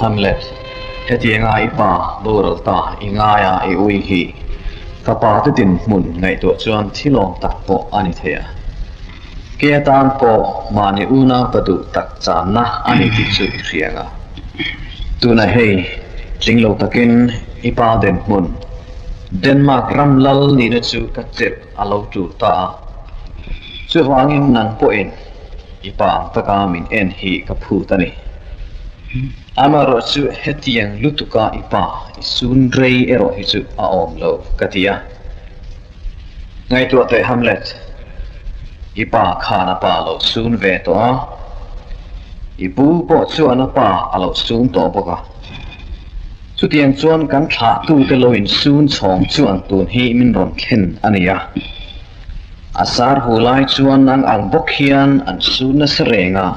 Hamlet, hetianga i pa boral ta i ngaia i ui hi fapa te dinhmun ngaihtuah chuan thilawm tak pawh a ni thei a. Ke atan pawh mahni unaupa duh tak channa a ni tih chu i hria ang a. Tunah hei tling lo takin i pa dinhmun Denmark ram lal nihna chu ka chelh a lo tul ta a. Chuvangin nang pawhin i pa ang taka min en hi ka phut a ni. Amaherawh chu hetiang lutuka i pa i sun rei erawh hi chu a awm lo ka ti a. Ngaihtuah teh Hamlet, i pa khan a pa a lo sun ve tawh a, i pu pawh chuan a pa a lo sun tawh bawk a. Chutiang chuan kan thlahtute lo insun chhawng chuan tun hi min rawn thlen a ni a. A sar hu lai chuan nang ang bawk hian an sun nasa reng a,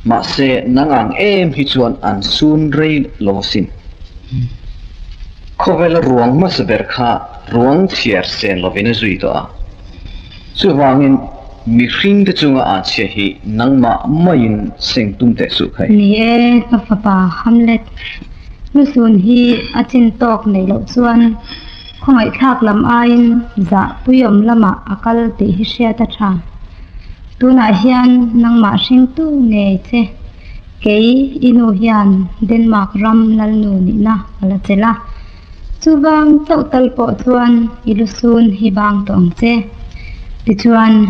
mahse nang ang em hi chuan an sun rei lo asin. Khawvela ruang hmasa ber kha ruang chhiar sen lovin a zui tawh a, chuvangin mihringte chunga a chhia hi nangmah maiin seng tum teh suh khai. Ni e, ka fapa Hamlet, lusun hi a chin tawk neih loh chuan Khawngaihthlak lam aiin zah puiawm lamah a kal tih hi hriat a tha. Tunah hian nangmah hringtu ngei che, kei i nu hian Denmark ram lalnu nihna a la chelh a. Chuvang chauh tal pawh chuan i lusun hi bang tawh ang che. Tichuan,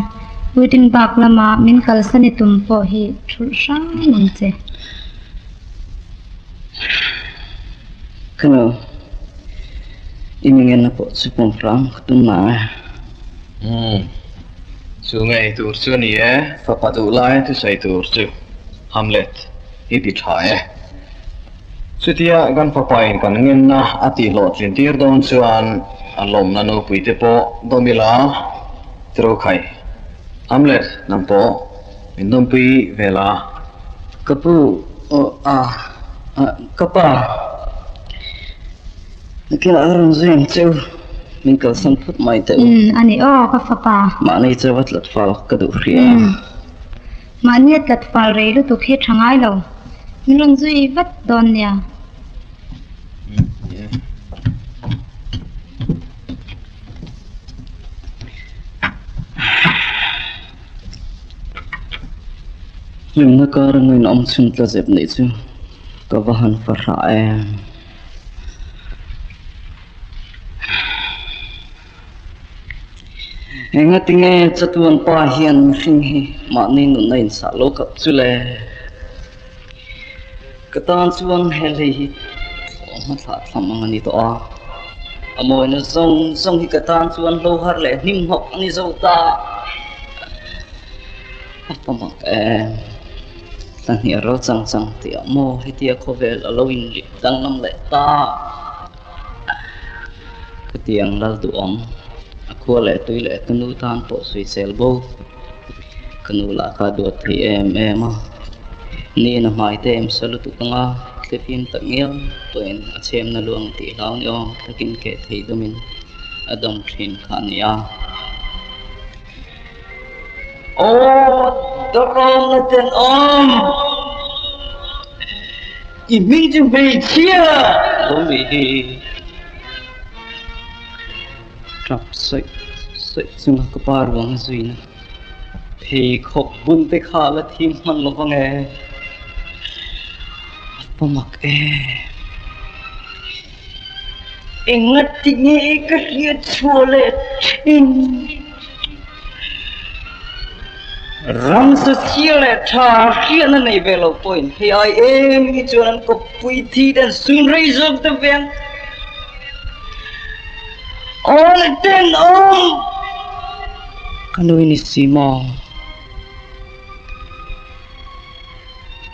Wittenberg lama min kalsan i tum pawh hi thulh hrang ang che. Ka nu. I mi ngenna pawh chu pawm hram ka tum nang e. Umm. Chu ngei tur chu a ni e, fapa duh lai thusawi tur chu Hamlet i ti tha e. Chutia kan fapa in kan ngenna a tih hlawhtlin tir dawn chuan a lawmna nupui te pawh dawm ila tiro khai. Hamlet nang pawh min dawmpui ve la. Ka pu, aw a, ka pa. Nakinah ka rawn zui ang che u, min kalsan phut mai teh u. Umm, a ni aw, ka fapa. Mahni chu va tlat fal ka duh hria a. Umm, mahni a tlat fal rei lutuk hi tha ngai lo, min rawn zui vat dawn nia. Hlimna kar ngawin awm chhun tla zep nih chu ka va han fahrah em. Engatinge chatuan pa hian mihring hi mahni nunna insah lo kap chu le? Ka tan chuan he hlei hi thlawhhma thlah thlam ang a ni tawh a, a mawina zawng zawng hi ka tan chuan hlo har leh hnim hnawk a ni zo ta. A pamak em? Thla hnih a ro chang chang tih ah maw hetia khawvel a lo inlip danglam leh ta? Khatiang lal duhawm a khua leh tui leh ka nu tan pawh sawisel bo. Ka nu lah kha a duat thei em em a, niin a hmai te em sa lutuk anga thlifim tak ngial pawhin a chhemna luang tih hlau ni awm takin keh thei dawmin a dawm thin kha a ni a. Aw dawrâwmna tenawm! I hming chu hmeichhia lo nih hi. Tap saih saih chunga ka pa ruang a zuina pheikhawk bun te kha la thim hman lo vang e. A pa mak em. Engati nge ka hriat chhuah leh thin? Ramsa chhia leh tha hriatna nei ve lo pawhin hei ai em hi chuan an kawppui thi te an sun rei zawk ta ve ang. Aw le tenawm! Ka nui ni si maw?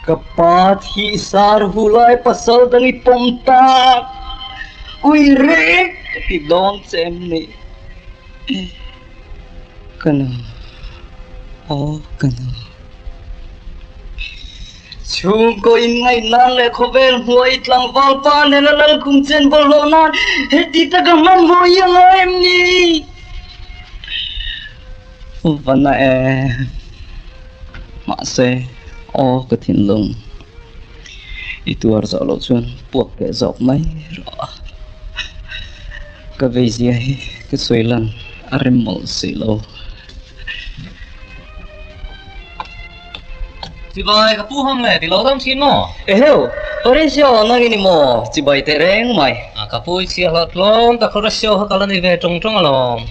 Ka pa thih sar hu lai pasal dang i pawm tak! Ui rek ka ti dawn che em ni? Ka nu, aw ka nu. Chhungkaw inngaih nan leh khawvel hnuai tlangval pa nena lalkhum chen bawlhhlawh nan heti taka hmanhmawh hi a ngai em ni? Va na e. Mahse, aw ka thinlung. I tuar zawh loh chuan puak leh zawk mai rawh. Ka veizia hi ka sawi lan a rem mawlh si lo. Chibai ka pu ham le ti lo dam thin maw? Eheu, Horatio nang i ni maw? Chibai teh reng mai. A ka pu i chhiahhlawh tlawm tak Horatio kha ka la ni ve tawng tawng alawm.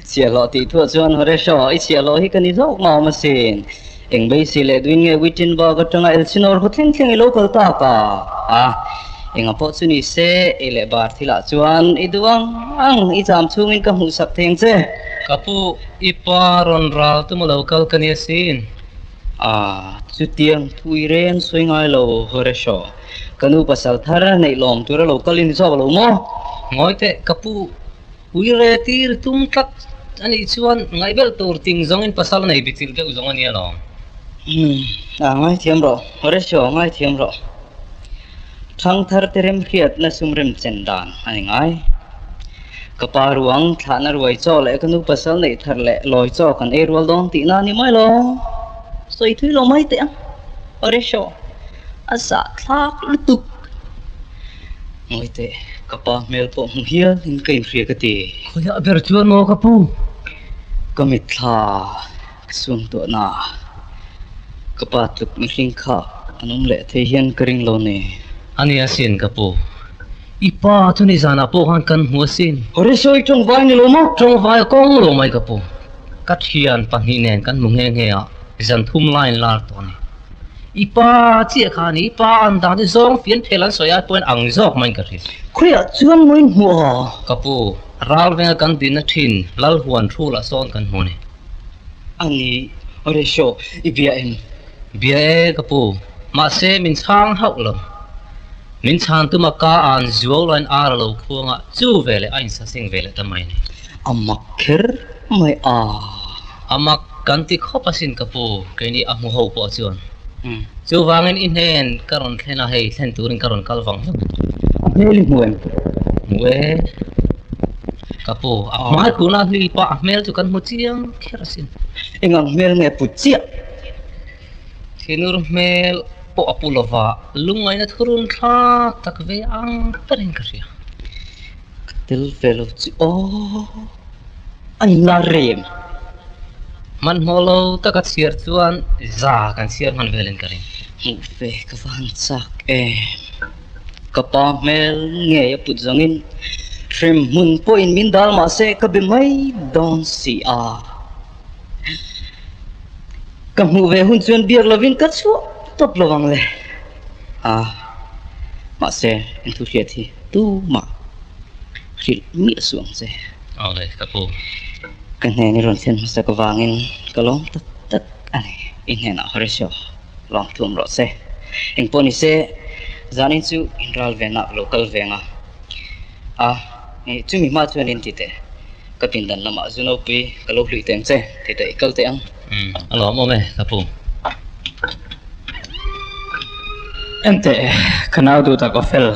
Chhiahhlawh tih thuah chuan Horatio i chhiahhlawh hi ka ni zawk mawm asin. Eng beisei leh duin nge Wittenberg atanga Elsinore khaw thleng thleng i lo kal tak a? A, enga pawh chu ni se, ei leh bar thilah chuan i duh ang ang, i cham chhungin ka hmuhsak thei ang che. Ka pu, i pa rawn ral tum a lo kal ka ni asin. A, chutiang thu i reng sawi ngai lo, Horatio. Ka nu pasal thar neih lawm tura lo kal i ni zawk lo maw? Ngawi teh, ka pu, Uire tir tum tlat a nih chuan ngaihbelh tur ting zawngin pasal nei bichilh deuh zawng a nia lawm. Umm, a ngaithiam rawh, Horatio ngaithiam rawh. Thangthar te remhriatna sum remchen dan a ni ngai. Ka pa ruang thlahna ruai chaw leh ka nu pasal neih thar leh lawi chaw kan ei rual dawn tihna a ni mai lo. Sawi thui lo mai teh ang, Horatio, a zahthlak lutuk. Ngawi teh, ka pa hmel pawh hmu hial in ka inhria ka ti. Khawiah ber chuan maw ka pu? Ka mitthla ka suang tawh na. Ka pa tluk mihring kha an awm leh thei hian ka ring lo ni. A ni asin ka pu. I pa chu nizanah pawh khan kan hmu asin. Horatio i tawngvai ni lo maw? Tawngvai a kawng lo mai ka pu. Ka thian pahnih nen kan hmu nghe nghe a, zan thum laiin lar tawh a ni. I pa chiah kha a ni, i pa an dan hi zawng fian phel an sawi ai pawhin ang zawk maiin ka hria. Khawiah chuan mawiin hmuh a? Ka pu, ral venga kan dinna thin Lalhuan thu lah sawn kan hmu a ni. A ni, Horatio, i bia em? Bia e, ka pu, mahse min chhang hauh lo. Min chhan tuma ka an zuau laiin ar a lo khuang a, chu veleh a insaseng veleh ta mai a ni. A mak kher mai a. A mak kan ti khawp asin ka pu, keini a hmu ho pawh chuan. Chuvangin i hnen ka rawn thlen a, hei thlen turin ka rawn kal vang vang. A hmel i hmu em? Hmu e. Ka pu, a hmai tuna hlui pah a hmel chu kan hmu chiang kher asin. Engang hmel nge put chiah? Thinur hmel pawh a pu lova, lungngaihna thurun thlak tak ve ang berin ka hria. Ka tel ve lo chu aw, a inla rem. Hmanhmawh lo taka chhiar chuan za kan chhiar hman velin ka ring. Hmuh ve ka va han chak em. Ka pa hmel ngei a put zawngin hrem hmun pawhin min dal mah se ka be mai dawn si a. Ka hmuh ve hun chuan biak lovin ka chhuah tawp lo ang le. A, mahse engthu hriat hi tumah hrilh miah suh ang che. Aw le, ka pu. Ka hnen i rawn thlen hmasak avangin ka lawm tak tak a ni. I hnenah Horatio lawm thum rawh se. Engpawh ni se, zanin chu inral venah ka lo kal veng a. A, chumi hma chuan in ti teh. Ka pindan lamah zu nopui ka lo hluih teh ang che, ti teh i kal teh ang. Umm, a lawm awm e, ka pu. Enteh, ka nau duh tak aw fel.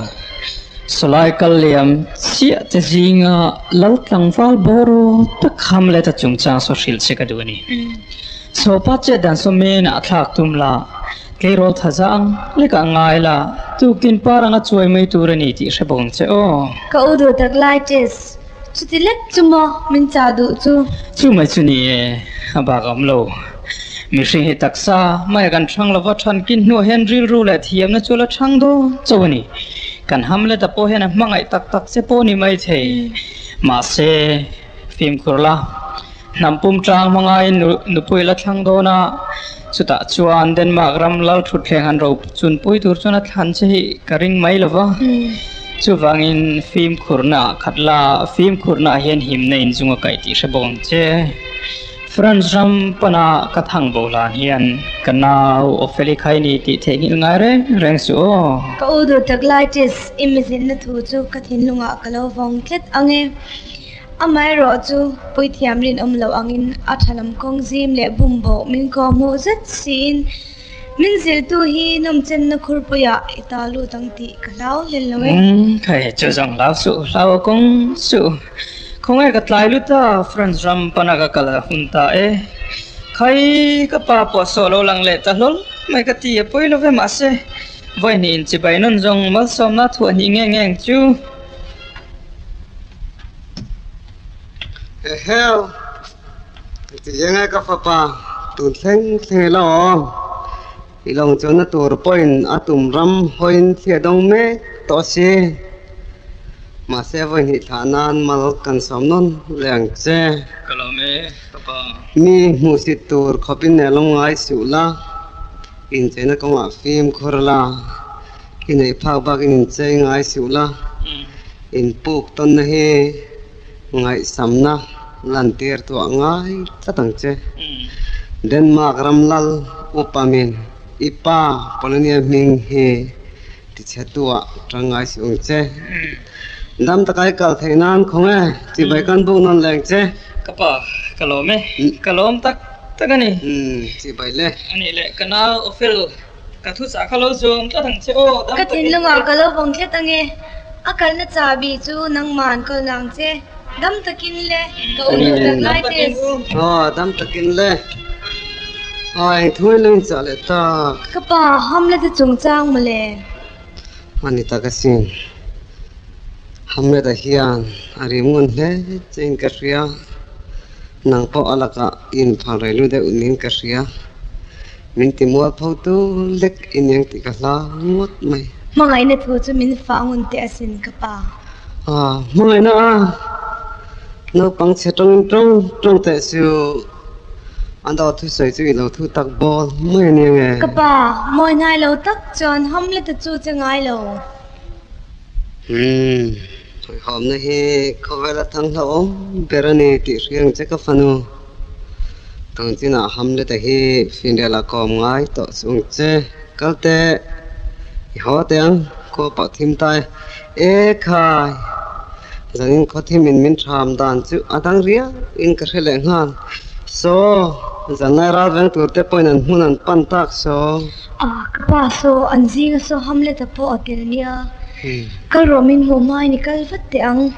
Sawlai kal liam chiah te zinga lal tlangval bawr aw tak Hamlet-a chungchang saw hrilh che ka duh a ni. Sawpa chet dan saw menah thlak tum la, tleirawl tha za ang lekah ngai la, tuktin par anga chuai mai tur a ni tih hre bawk ang che aw. Ka u duh tak lai Tess, chuti lek chu maw min chah duh chu? Chu mai chu ni e, a bak a awm lo. Mihring hi taksa maia kan thang lova than kin hnuah hian rilru leh thiamna chu la thang dawn chauh a ni. Kan Hamlet-a pawh hian a hmangaih tak tak che pawh a ni maithei. Mahse, fimkhur la. Hnam pum tlang hmangain nupui la thlang dawn a, chutah chuan Denmark ram lal thutthleng han ro chunpui tur chuan a thlan che hi ka ring mai lo va. Chuvangin fimkhurna ah khat la, fimkhurna ah hian himna inzung a kaih tih hre bawk ang che. France ram pana ka thang bo hlan hian ka nau Opheli kha i ni tih theihnghilh ngai reng reng suh aw. Ka u duh tak lai Tess, i mizinna thu chu ka thinlungah ka lo vawng tlat ang e. Amaherawh chu puithiam rinawm loh angin a tha lam kawng zim leh bumboh min kawhhmuh zet siin min zilhtu hi nawmchenna khurpuiah i ta lut ang tih ka hlau hlel lo e. Hei chu zawng hlau suh, hlau a kawng suh. Khawnge ka tlai lut a, France ram pana ka kal a hun ta e. Khai ka pa pawh sawh lo lang leh ta hlawl mai ka ti a pawi lo ve mahse. Vawi hnih in chibai nawn zawng malsawmna thuah hnih nge nge ang chu. Eheu, ti eng e ka fapa, tun thleng thleng ila aw. I lawng chuanna tur pawhin a tum ram hawiin thli a dawng mek tawh a si. Mahse vawi hnih thlah nan mal kan sawm nawn leh ang che. Ka lawm e, ka pa. Mi hmuhsit tur khawpin nen lo ngai suh la, incheina kawngah fimkhur la, i neih phak bakin inchei ngai suh la, inpuk tawnna hi ngaihsamna lantir tuah ngai tlat ang che. Denmark ram lal upa min i pa Polonia hming hi tichhe tuah tang ngai suh ang che. Dam taka i kal theih nan khawng e, chibai kan buk nawn leng che. Ka pa, ka lawm e, ka lawm tak tak a ni. Chibai le. A nih leh, ka nau Ophel, ka thuchah kha lo zawm tlat ang che aw, dam Ka takin. thinlungah ka lo vawng tlat ange, a kalna chahbi chu nangman kawl nang che, dam takin le, ka u duh tak lai te. Aw, dam takin le. Aw, eng thu in lo inchah leh tak. Ka pa, Hamlet a chungchang mawle. A ni tak asin. Hamlet-a hian a rim ngun hle chein ka hria. Nang pawh a lakah i inphal rei lu deuh niin ka hria. Min ti mual pho tu lek i niang tih ka hlau ngawt mai. Hmangaihna thu chu min fah ngun teh asin ka pa. Ah, hmangaihna a! Naupang chhe tawngin tawng tawng teh suh. An dawt thusawi chu i lo thu tak bawl mai a nia nge? Ka pa, mawi hnai lo tak chuan Hamlet-a chu che ngai lo. Umm, hawihhawmna hi khawvela thang hlauhawm ber a ni tih hria ang che ka fanu. Tun chinah Hamlet-a hi finrial a kawm ngai tawh suh ang che. Kal teh, i haw teh ang, khua pawh thim ta e. E khai! Zanin khaw thimin min ṭham dan chu a dang riau in ka hre leh nghal. Saw, zanlai ral veng tur te pawhin an hmun an pan tak saw. Ah, ka pa saw, an zinga saw Hamlet-a pawh a tel nia. Kal rawh min hmuh hmain i kal vat teh ang.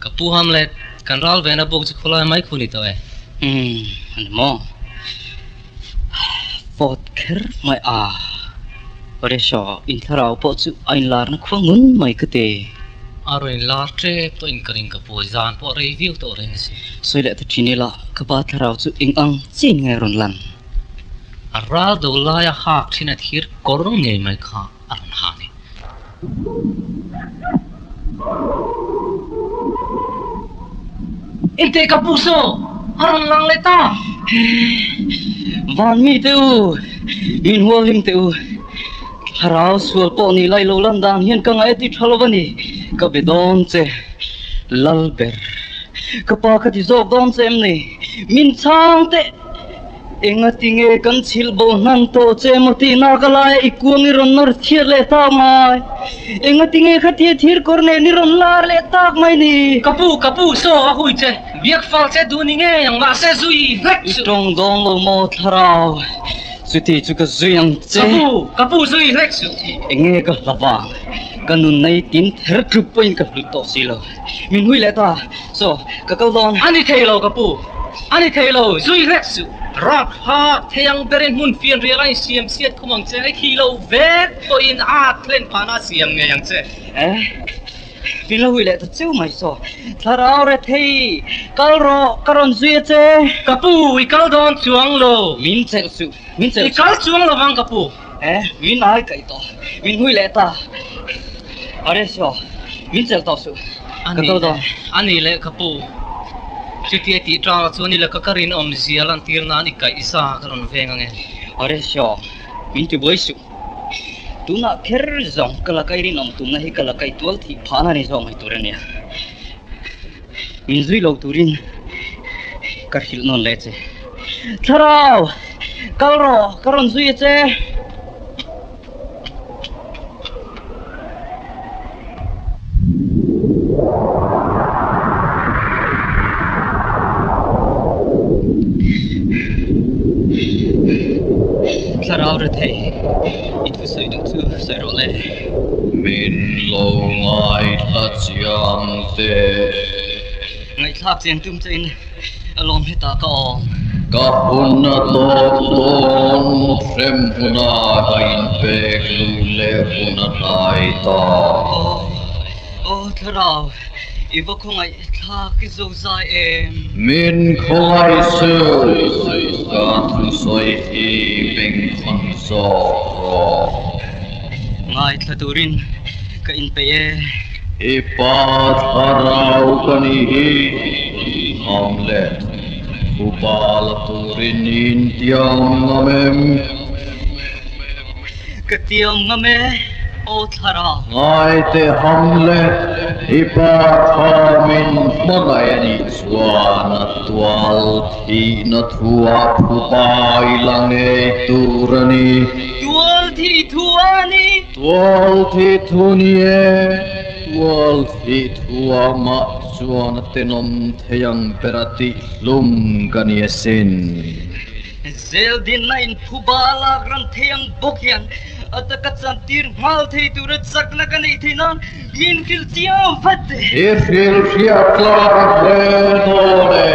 Ka pu Hamlet, kan ral vena buk chu khawlai mai khu ni tawh e. Umm, a ni maw? Fawt kher mai a. Horatio, in thlarau pawh chu a inlarna khua ngun mai ka ti. A rawn inlar tep tawh in ka ring ka pu, zan pawh a rei viau tawh reng a si. Sawi leh ta thin ila, ka pa thlarau chu eng ang chiin nge rawn lan? A ral do laia hak thin a thir kawr ngei mai kha a rawn ha ni. Engteh ka pu saw a rawn lang leh ta. Van mi te u, min hual hlim teh u. Thlarau sual pawh ni lai lo lan dan hian ka ngaih a ti tha lo a ni. Ka be dawn che lal ber. Ka pa ka ti zawk dawn che em ni? Min chhang teh. Engati nge kan chhilh bo hnan tawh che emaw tih nak a laia i kuang i rawn nawr thiat leh tak mai? Engati nge khatia thir kawr nen i rawn lar leh tak mai ni? Ka pu, ka pu, saw a hui che, biak fal che duh ni ngei ang, mahse zui i hlek chu. I tawng dawng lo maw thlarau, chuti chu ka zui ang che. Ka pu, ka pu zui i hlek chu. Enge ka hla vang, ka nun nei tin ther tlup pawhin ka hlut tawh si lo. Min hui leh ta, saw, ka kal dawn. A ni thei lo ka pu. A ni thei lo, zui hlek suh. Rap ha thei ang berin hmun fian rial a insiam chhiat khum ang che, i thi lo vek pawhin a thlen phahna a siam ngei ang che. Eh, min lo hui leh ta cheu mai saw. Thlarau re thei, kal rawh, ka rawn zui a che. Ka pu, i kal dawn chuang lo. Min chelh suh, min chelh suh. I kal chuang lo vang ka pu. Eh, min ai kaih tawh, min hui leh ta. Are saw, min chelh tawh suh, ka kal dawn. A ni leh ka pu, chutia tih tang chuan i laka ka rinawm zia lantir nan i kaih za ka rawn veng ange. Are saw, min ti buai suh. Tunah kher zawng ka laka i rinawm tumna hi ka laka i tual thih phahna ni zawk mai tur a nia. Min zui lo turin ka hrilh nawn leh che. Thlarau! Kal rawh, ka rawn zui a che. Thlarau rethei, i thusawi duh chu sawi rawh le. Min lo ngaithla chiang teh. Ngaihthlak chiang tum che in a lawm hetah ka awm. Ka hun a tawp dawn, hrem huna ka inpek luh leh hun a hnai ta. Aw, aw Thlarau, i va khawngaih thlak i zo zai em? Min khawngaih suh, ka thusawi hi bengkhawn zawk rawh. Ngaithla turin ka inpeih e. I pa Thlarau ka nih hi, Hamlet. Upa la turin i intiam ngam em? Ka tiam ngam e, aw Thlarau. Ngaite Hamlet, i pa khamin hmangaih a nih chuan a tual thihna thuah phupa i la ngei tur a ni. Tual thih thu a ni. Tual thih thu ni e, tual thih thuah mah chuan a tenawm thei ang ber a tih hlum ka ni asin. Zeldinna in phuba a lak ran thei ang bawk hian a taka chantir nghal thei tura chakna ka neih theih nan min hrilh chiang vat e. I hrilh hriat tlak hle dawn e.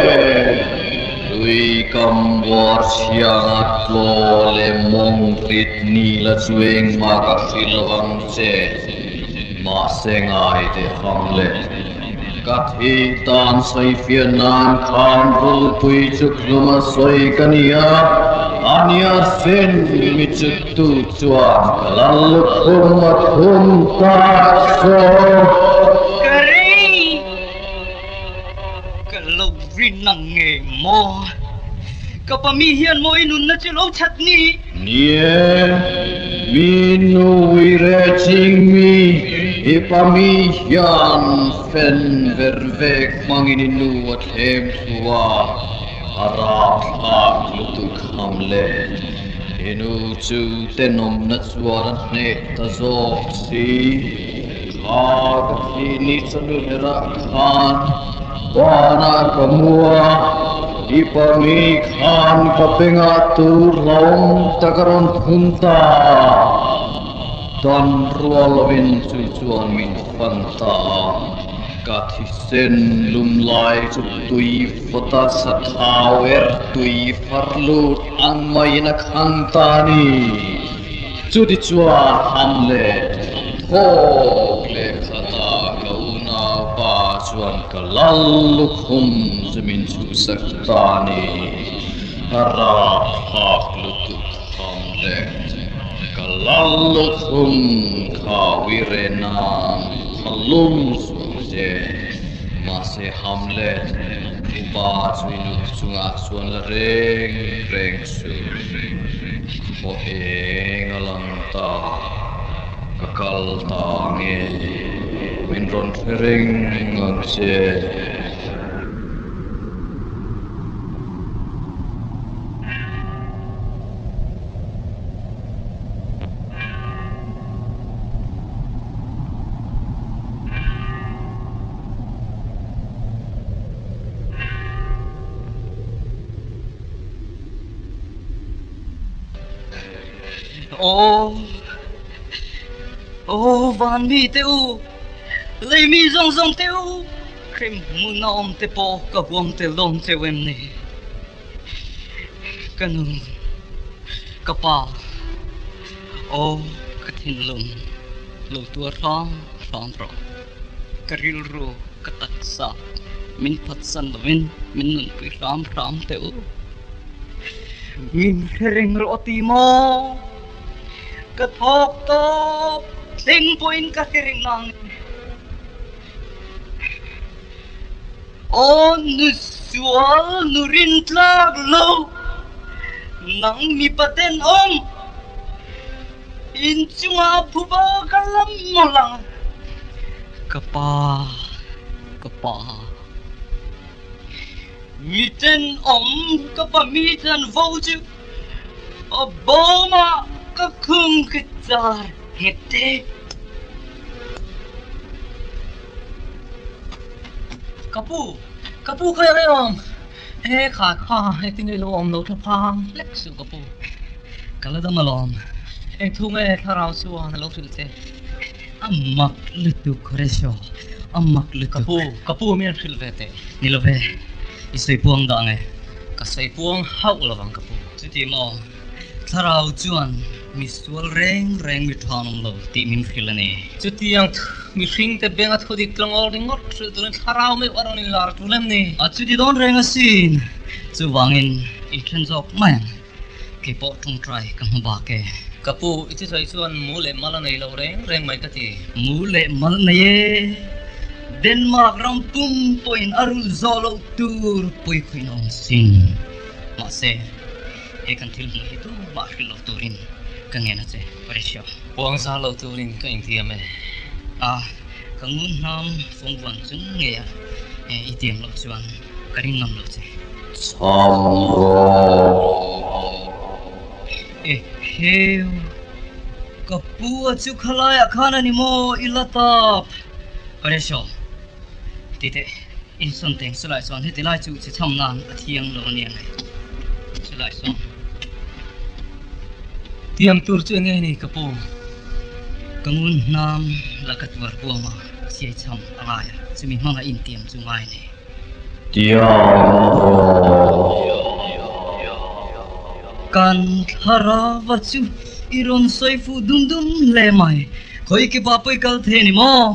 Tui kam buar chhianga tlaw leh mawng rit ni la chu engmah ka hrilh lo ang che. Mahse ngai teh Hamlet. Ka thih tan sawifiah nan khan rulpui chu hlum a sawi ka ni a, a nia sin mi chu tu chuan ka lal lukhum a thum ta saw. Ka ring, ka lo rin ang nge maw? Ka pa mi hian maw i nunna chu lo chhat ni? Ni e, mi nui re ching mi, i pa mi hian fen ver vek hmangin i nu a thlem thlu a, a rapthlak lutuk ham le. I nu chu tenawmna chuan a hneh ta zawk si. Kha ka thih ni chanu herah khan banah ka mu a, i pa mi khan ka bengah tur hlauhawm tak a rawn phun ta a, dan rual lovin chu chuan min fan ta a, ka thisen lum lai chu tui fawta sa thau er tui far lut ang maiin a khang ta a ni. Chutichuan Hamlet thawk leh khatah ka unaupa chuan ka lal lukhum chu min chhuhsak ta a ni. A rapthlak lutuk Hamlet, ka lal lukhum kha uire nan ka lum sual che. Mahse Hamlet, upa chu i nu chungah chuan la reng reng suh. Khaw eng a lang ta, ka kal ta nge min rawn hre reng ang che. Aw, aw van mi te u, lei mi zawng zawng te u, hrem hmun a awm te pawh ka huam tel dawn cheu em ni? Ka nu, ka pa, aw ka thinlung lo tuar hram hram rawh. Ka rilru, ka taksa min phatsan lovin min nunpui hram hram teh u. Min hre reng rawh ti maw? Ka thawk tawp thleng pawhin ka hre reng nang e. Aw nu sual nu rin tlak lo, nang mipa tenawm inchungah phuba ka lam mawlh ang. Ka pa, ka pa. Mi tenawm ka pa mi chanvo chu a bawmah ka khung ka char nghet te. Ka pu, ka pu kha eng awm? He kha kha heti nge lo awm lo tha phang hlek suh ka pu. Ka la dam alawm. Eng thu nge thlarau chuan a lo hrilh che? A mak lutuk Horatio, a mak lutuk. Ka pu, ka pu min hrilh ve teh. Ni lo ve, i sawi puang dah nge? Ka sawi puang hauh lovang ka pu. Chuti maw? Thlarau chuan mi sual reng reng mi tha awm lo tih min hrilh a ni. Chutiang mihringte benga thu dik tlangawl ringawt hrilh turin thlarau meuh a rawn inlar tul em ni? A chuti dawn reng asin. Chuvangin i then zawk mai ang. Kei pawh tawngtai ka hmu bak e. Ka pu, i thusawi chuan mu leh mal a nei lo reng reng mai ka ti. Mu leh mal nei e. Denmark ram pum pawhin a rulh zawh loh tur pawikhawih na awm sin. Mahse, he kan thil hmuh hi tumah hrilh lo turin ka ngen a che, Horatio. Puang zar lo turin ka intiam e. A, ka ngun hnam fawngvuan chung ngei a i tiam loh chuan ka ring ngam lo che. Chham rawh. E heu, ka pu a chu khalaiah khan a ni maw i la tap? Horatio, ti teh. Insawn teng chulai chuan heti lai chu che chham nan a thiang lo a nia nge chulai sawn. Tiam tur chu enge ni ka pu? Ka ngun hnam la ka tuar huam a, chiai chham a ngai a, chumi hmanga intiam chu ngai nei. Tiam rawh. Kan thlarava chu i rawn sawi fuh dum dum hle mai, khawi ki pa pawi kal thei a ni maw?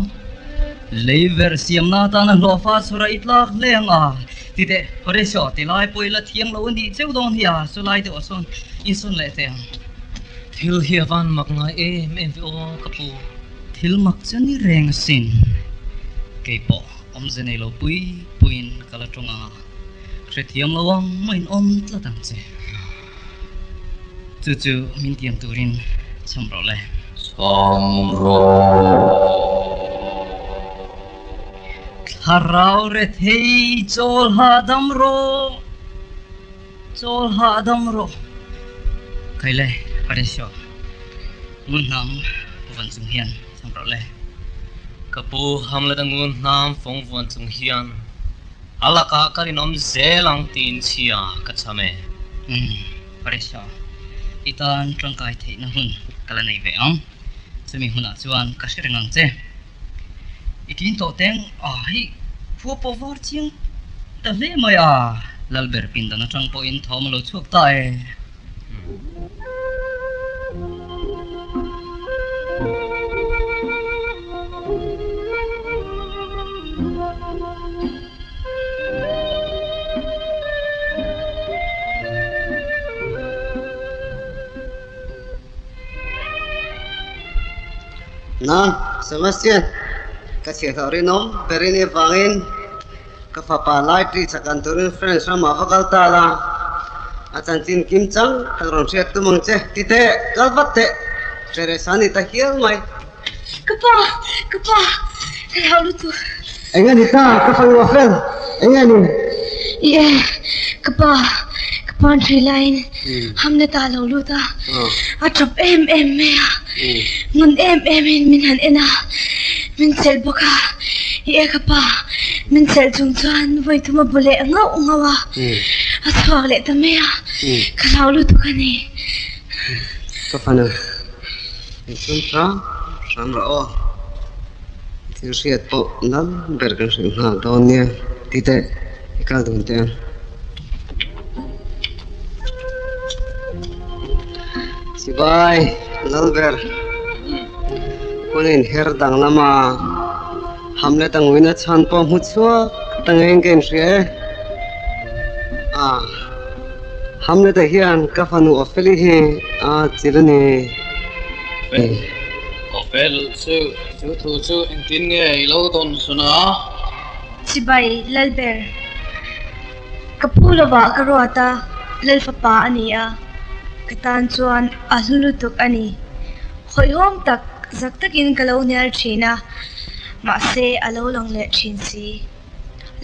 Lei verh siamna atana hlawhfa chhura i tlak hle ang a, ti teh, Horatio, ti lai pawh i la thiang lo a nih cheu dawn hi a, chu lai deuhah chuan insawn leh teh ang. Thil hi a van mak ngai em em ve aw ka pu. Thil mak chu ni reng asin, kei pawh awmze nei lo pui puiin ka la tawng ang a, hrethiam lo ang mahin awm tlat ang che. Chu chu min tiam turin chham rawh le. Chham rawh. Thlarau rethei chawl hahdam rawh, chawl hahdam rawh. Khai le, Horatio, ngun hnam vuan chung hian chham rawh le. Ka pu Hamlet-a ngun hnam fawng vuan chung hian. A lakah ka rinawm zel ang tiin chhia ka cham e. Umm, Paresha, i tan tangkai theihna hun ka la nei ve ang. Chumi hunah chuan ka hre reng ang che. I tlin tawh teng a, hei khua pawh var chiang ta hle mai a, Lalber pindan atang pawhin thawm a lo chhuak ta e. Na, Sebastian, ka chhiahhlawh rinawm ber i nih avangin Ka fapa Laitri chakan turin French ramah va kal ta la, a chanchin kim chang tak rawn hriat tum ang che, ti teh, kal vat teh, Teresa ni ta hial mai. Ka pa, ka pa, ka hlau lutuk. Eng a ni ta, ka fanu a fel, eng a ni? I e, ka pa, ka pawn hrui laiin Hamlet ah a lo lut a, a tap em em mai a, ngun em em in min han en a, min chelh bawk a, i e ka pa, min chelh chung chuan vawi thum a bu leh ngauh ngauh a, a chhuak leh ta mai a, ka hlau lutuk a ni. Ka fanu, insum hram hram rawh aw, thil hriat pawh lal ber kan hrilh nghal dawn nia, ti teh i kal dun teh ang. Sipai Lalber hun a inher danglam a, Hamlet a nguina chhan pawh hmu chhuak ta ngei ka inhria e. A, Hamlet-a hian ka fanu Opheli hi a chil a ni. Ophel chu chu thu chu engtin nge i lo dawn sun a? Chibai Lalber. Ka pu lovah ka ruat a, Lalfapa a ni a, ka tan chuan a hlu lutuk a ni. Hawihhawm tak zak takin ka lo hnial thin a, mahse a lo lang leh thin si.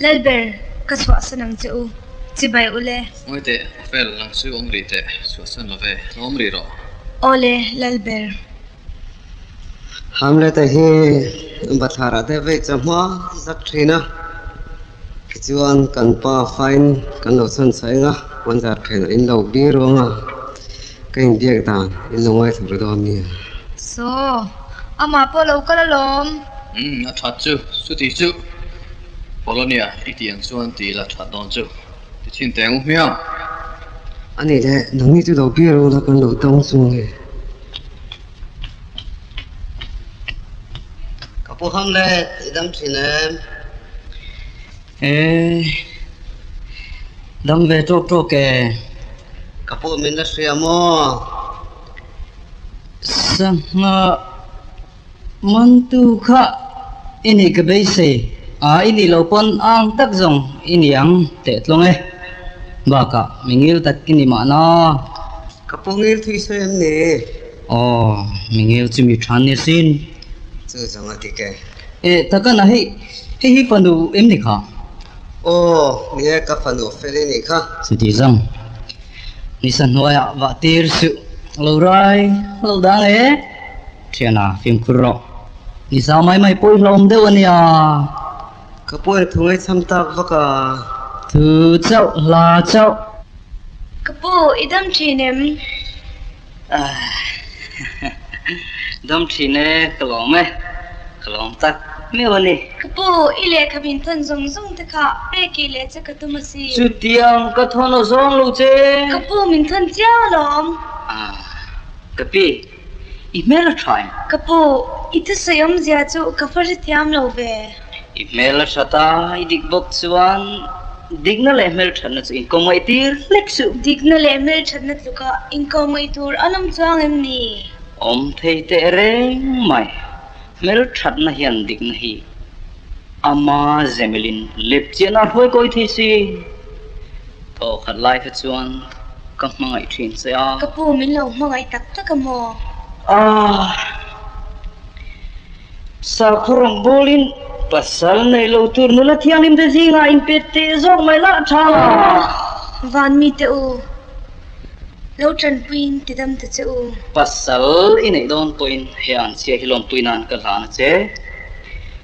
Lalber, ka chhuahsan ang che u, chibai u le. Ngawi teh, Ofel, nang chu awm rih teh, chhuahsan lo ve, lo awm rih rawh. Aw le, Lalber. Hamlet-a hi bathlarah te vei chawhma zak thin a. Tichuan kan pa fain kan lo chhan chhaih eng a, Wanzar phenah in lo bi ruang a, ka inbiak dan in lo ngaithla ru dawn nia. Saw, amah pawh lo kal alawm. Umm, a that chu, chuti chu Polonia i tih ang chuan ti la that dawn chu, ti chhin teh ang u hmiang. Ani le, nangni chu lo biar ula kan lo dawng chu nge. Ka pu Hamlet, i dam thin em? E, dam ve tawk tawk e. Ka pu min la hria maw? Sangha mantu kha i nih ka beisei a, i nih loh pawn ang tak zawng i ni ang teh tlawng e. Bakah mi ngil tak i ni mahna. Ka pu ngil thui sawi em ni? Aw, mi ngil chu mi tha ni sin. Chu zawng a dik e. E, takana hei, hei hi fanu em ni kha? Aw, ni e, ka fanu fel i nih kha. Chuti zawng, nisa hnuaiah vah tir suh, lo rai lo dang e. Thiana, fimkhur rawh. Nisa mai mai pawh i hlawm deuh a nia. Ka pu eng thu ngaihcham tak vak a. Thu chauh, hla chauh. Ka pu, i dam thin em? Dam thin e, ka lawm e. Ka lawm tak meuh a ni. Ka pu, i lehkha min thawn zawng zawng te kha peki leh che ka tum a si. Chutiang ka thawn aw zawng lo che. Ka pu, min thawn chiang alawm. Ka pi, i hmel a tha em? Ka pu, i thusawi awmzia chu ka va hrethiam lo ve. I hmel a that a, i dik bawk chuan dikna leh hmelthatna chu inkawmngaih tir hlek suh. Dikna leh hmelthatna tluka inkawmngaih tur an awm chuang em ni? Awm thei teh reng mai. Hmelthatna hian dikna hi ama zemilin lepchiahna a hruai kawi thei si. Thaw khat lai kha chuan ka hmangaih thin che a. Ka pu min lo hmangaih tak tak a maw? Aah. Sakhaw rawngbawlin pasal nei lo tur nula thianghlim te zingah in pet teh zawk mai lah tha. Van mite u, lo tanpuiin ti dam ta che u. Pasal i neih dawn pawhin he an chhia hi lawmpui nan ka hlan a che.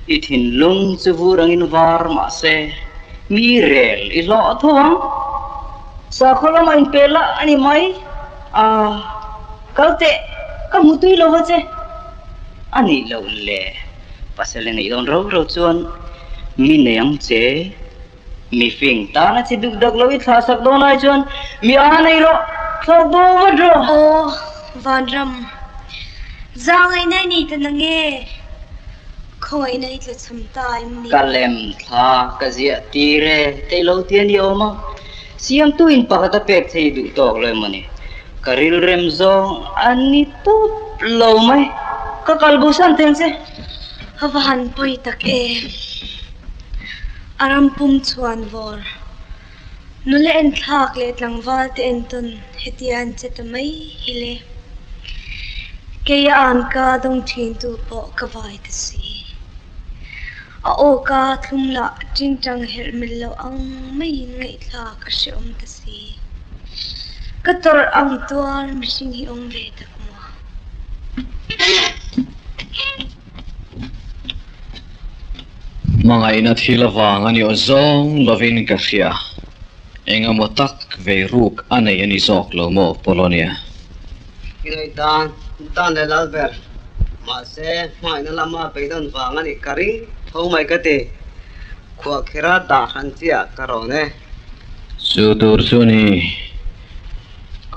I thinlung chu vur angin var mah se mi rel i hlawh tho ang. Sakhaw lamah in pe lah a ni mai. A, kal teh, ka hmu tui lo va che. A nih loh le, pasal i neih dawn ro ro chuan mi nei ang che, mi fing tana chi duk dak lo i thlah sak dawn ai chuan mi a nei rawh, thlawk bo vat rawh. Aw, Vanram, zangaihna i nei ta nang e, khawngaihna i tla chham ta em ni? Ka lem thla ka ziah tir e, tei lo ti a ni awm a, siamtu in pakhat a pek thei duh tawk lo emaw ni? Ka rilrem zawng a ni tawp lo mai. Ka kal bo san teng che. A va han pawi tak e. A ram pum chhuan vawr. Nula en thlak leh tlangval te entawn hetia an che ta mai hi le. Kei a an ka dawng thin tu pawh ka vai ta si. A aw ka thlum lah tingtang herh mil lo ang maiin ngaihthlak a hrehawm ta si. Ka tawrh ang tuar mihring hi awm ve tak maw? Hmangaihna thil avang a ni aw zawng lovin ka hria. Engemaw tak vei ruk a nei a ni zawk lo maw Polonia? I ngaihdan dan leh lal ber. Mahse, hmangaihna lama beidawn vang a nih ka ring tho mai ka ti. Khuahkhira dah hran chiah ka rawn e. Chu tur chu a ni.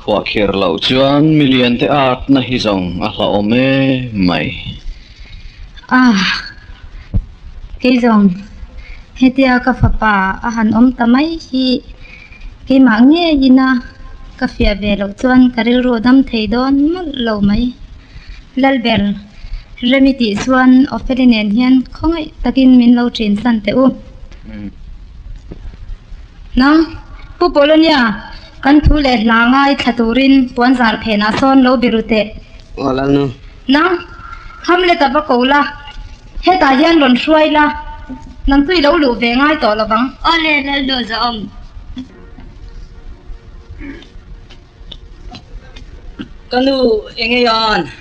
Khuahkhir loh chuan milian te atna hi zawng a hlauhawm em mai. Ah, kei zawng hetia ka fapa a han awm ta mai hi keimah ngeiin a ka fiah ve loh chuan ka rilru dam thei dawn mawlh lo mai. Lalber, Remi tih chuan Opheli nen hian khawngaih takin min lo ṭin san teh u. Nang, Pu Polonia, kan thu leh hla ngai thla turin puanzar phenah sawn lo biru teh. Aw Lalnu. Nang, Hamlet a va ko la, hetah hian rawn hruai la, nang chu i lo luh ve ngai tawh lo vang. Aw le, Lalnu Zahawm. Ka nu, eng ei an?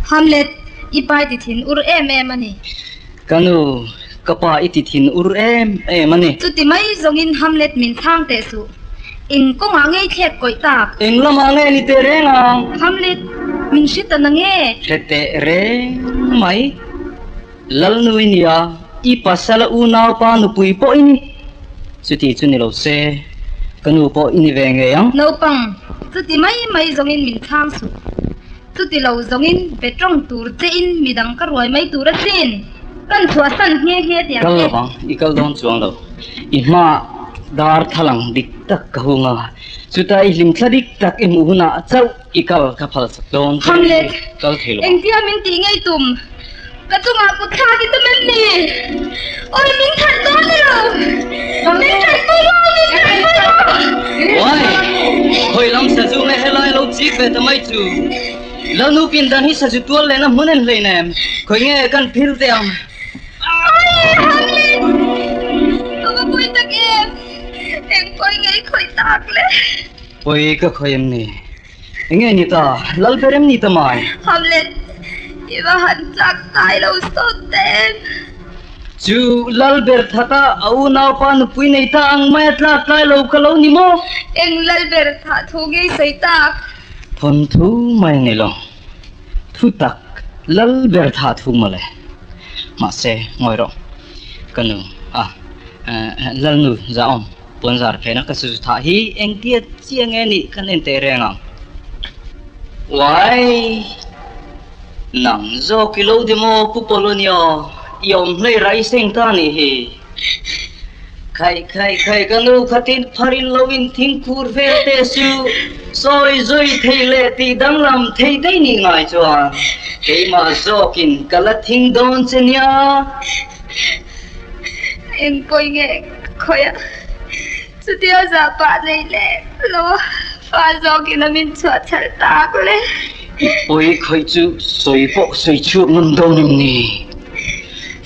Hamlet, i pa i ti thin ur em em a ni. Ka nu, ka pa i ti thin ur em em a ni. Chuti mai zawngin Hamlet min chhang teh suh. Eng kawngah ngei thlek kawih tak? Eng lamah nge ni teh reng ang? Hamlet, min hre ta na nge? Hre teh reng mai. Lalnu i nia, i pasal a unaupa nupui pawh i ni. Chuti chu ni lo se. Ka nu pawh i ni ve ngei ang. Naupang, chuti mai mai zawngin min chhang suh. Chuti lo zawngin be tawng tur chein midang ka ruai mai tur asin. Kan chhuahsan nghe nghe tih ang Kal che. lovang, i kal dawn chuang lo. I hmaah dar thalang dik tak ka hung a, chutah i hlimthla dik tak i hmuh hunah chauh i kal ka phal sak dawn che. Hamlet, Kal thei lo ang. Engtia min tih ngei tum? Ka chungah kut thlak i tum em ni? Awi min that dawn ni lo! Min that pui lo! Min that pui lo! Uai! Khawi lam sazu nge helai lo chik ve ta mai chu? Lalnu pindan hi sazu tual lehna hmun en hlein em? Khawi nge kan phil teh ang? Awi! Hamlet! Ka va pawi tak em? Eng pawi nge i khawih tak le? Pawi ka khawih em ni? Enge ni ta? Lal ber em ni ta mai? Hamlet, i va han tlak tai lo sawt ta em? Chu lal ber thata a unaupa nupui nei ta ang mai a tlak tlai lo ka lo ni maw? Eng lal ber thah thu ngei sawi tak? Thawnthu mai a ni lo. Thu tak lal ber thah thu mawle. Mahse, ngawi rawh. Ka nu, a, Lalnu Zahawm. Puanzar phena ka suzu thah hi engtia chiah nge nih kan en teh reng ang. Uai! Nang zawk i lo di maw Pu Polonio, i awm hlei rai seng ta nih hi. Khaih khaih khaih ka nu khatin pharin lo in thingkhur vel teh suh, sawi zui thei leh tih danglam thei daih nih ngai chuan keimah zawkin ka la thing dawn che nia. Engpawi nge khawiah chutia zah pah nei leh lo a fa zawkin a min chhuah chhalh tak le. I pawi khawih chu sawi pawh sawi chhuak ngam dawn em ni?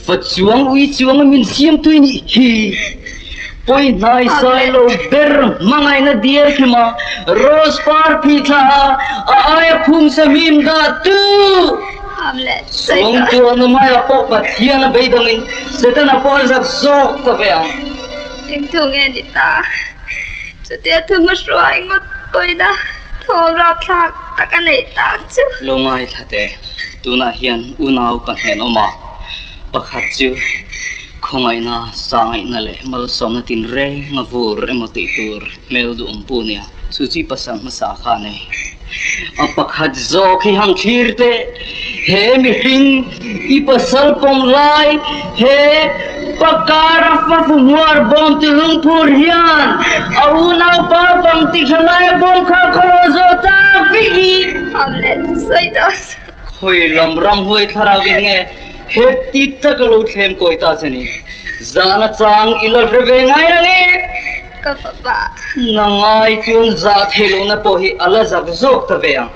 Fa chuang ui chuang a min siam tui nih hi. Pawi hnai sai lo ber hmangaihna diar khima rose par phi thla a a aia phum sa hmim dah tu! Suangtuahna maia pawh Pathian a beidawngin Setana pawh a zak zawk ta ve ang. Engthu nge ni ta? Chutia thu hmahruai ngawt pawina thawm rapthlak tak a neih tak chu. Lo ngaithla teh, tunah hian unau ka hnen awm a, pakhat chu khawngaihna, sangaihna leh malsawmna tinreng a vur emaw tih tur hmel duhawm pu nia, chu chi pasal hmasa kha a nei. A pakhat zawk hi hang thlir teh, he mihring i pasal pawm lai he pakara fafu hmuar bawm ti lungphur hian a unaupa bang ti tha laia bawm kha khaw zawh tak vek hi. Khawi lam ramhuai thlarau in nge he ti taka lo thlem kawi ta che ni? Zahna chang i la hre ve ngai reng e. Ka fapa. Na ngai chuan zah theih lohna pawh hi a la zak zawk ta ve ang.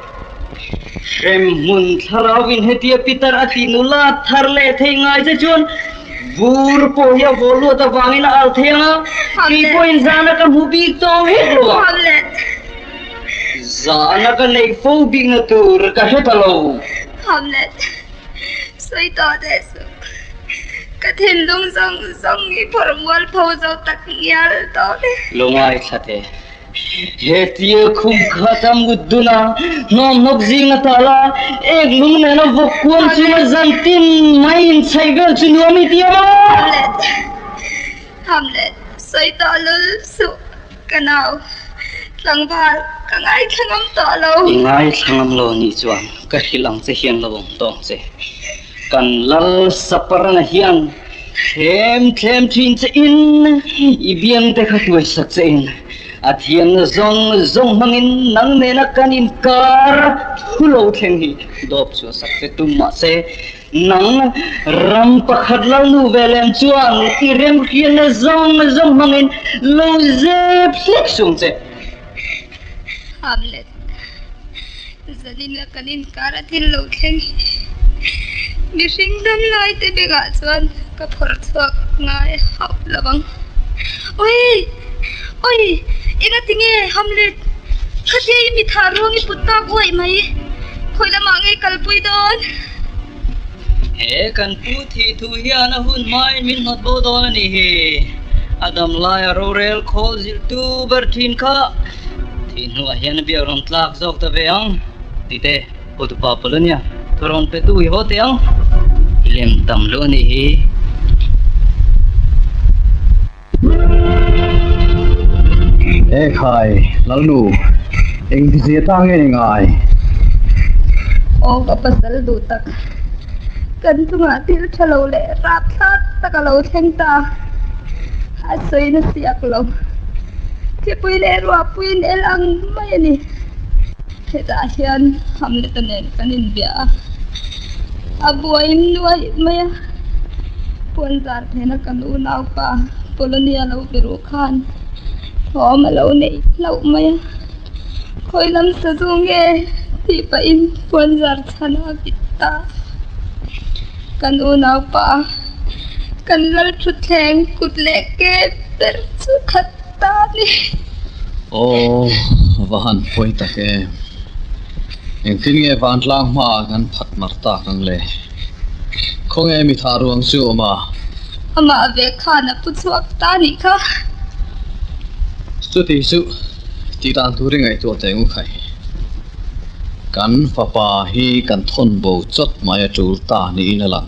Hremhmun thlarauin hetia pitar a tih nula thar leh theih ngai che chuan vur pawh hi a vaw luat avangin a al thei ang a, kei pawhin zahna ka hmu bik tawh hek lo ang. Zahna ka neih fo bikna tur ka hre ta lo. Hamlet. Sawi tawh teh suh. Ka thinlung zawng zawng hi phawrh mual pho zo tak ngial tawh e. Lo ngaithla teh. He tia khum khat a mut dun a, hnawmhnawk zing a tal a, ek lung nena vawk kuam chunga zan tin mai inchhaih vel chu nuam i ti a maw? Hamlet, Hamlet, sawi tawh lul suh ka nau. Tlangval, ka ngaithla ngam tawh lo. I ngaithla ngam lo nih chuan ka hrilh ang che hian lo awm tawh ang che. Kan lal saparna hian thlem thlem thin che in i biang te kha tuai sak che in a thiamna zawng zawng hmangin nang nena kan inkar thu lo thleng hi dawp chhuah sak che tum mahse Nang ram pakhat lo nu ve lem chuan i remhriatna zawng zawng hmangin lo zep hlek sung che. Hamlet, Zanin a kan inkar a thil lo thleng hi mihring dam lai te bengah chuan ka phawrh chhuak ngai hauh lo ang. Oi! Oi! Engati nge Hamlet, khatia i mitha ruang i put tak uaih mai, khawi lamah nge kalpui dawn? He kan pu thih thu hian a hun hmain min hnawt bo dawn a nih hi. A dam laia rorel khawl zilhtu ber thin kha thih hnuah hian a biak rawn tlak zawk ta ve ang tih te Hotupa Polonia thu rawn pe tu hi haw teh ang. I lem tam luh a nih hi. Ekhai, Lalnu, engtizia ta nge ni ngai? Aw ka pasal duh tak, kan chungah thil tha lo leh rapthlak tak a lo thleng ta, a sawi na siak lo. Thipui leh ruahpuiin el ang mai a ni. Hetah hian Hamlet-a nen kan inbia a, a buai nuaih mai a. Puanzar phena kan unaupa Polonia lo be ruh khan thawm a lo neih hlauh mai a. Khawi lam sazu nge tih pahin puanzar chhan a bit ta. Kan unaupa kan lal thutthleng kut leh ke ber chu khat ta a ni. Aw, va han pawi tak em. Engtin nge vantlang hmaah kan phat mar tak ang le? Khawnge mi thah ruang chu awm a? Amah ve khan a pu chhuak ta nih kha. Chuti chu tih dan tur i ngaihtuah teh ngu khai. Kan fapa hi kan thawn bo chawt mai a tul ta niin a lang.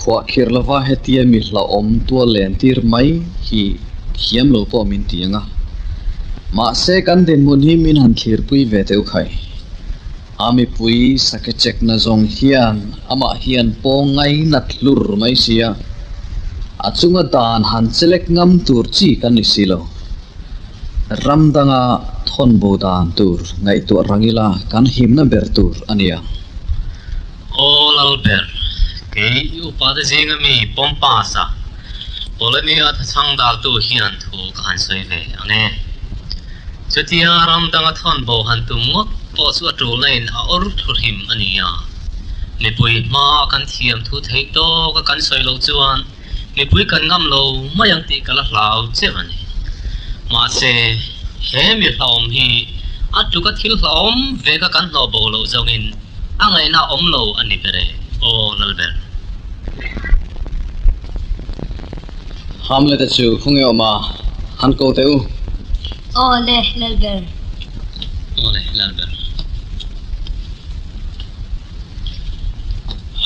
Khuahkhirh lova hetia mi hlauhawm tual len tir mai hi thiam lo pawh min ti ang a. Mahse kan dinhmun hi min han thlirpui ve teh u khai. A mipui sake check na zawng hian amah hian pawng ngainat hlur mai sia. A chunga dan han chelek ngam tur chi kan ni si lo. Ram danga thawn bo dan tur ngaihtuah rang ila kan himna ber tur a nia. Aw Lalber, kei i upate zinga mi Pompasa, Polonia thachhang daltu hian thu ka han sawi ve ang e. Chutia ram danga thawn bo han tum ngawt pawh chu a tulna in a awr thu hrim a ni a. Mipui hma a kan thiam thu theih tawk a kan sawi loh chuan mipui kan ngam lo mai ang tih ka la hlau chiah a ni. Mahse, he mi hlauhawm hi a tluka thil hlauhawm veka kan hlawh bo loh zawngin A ngaihna awm lo a ni ber e, aw Lalber. Hamlet-a chu khawnge awm a, han ko teh u. Aw le, Lalber. Aw le, Lalber.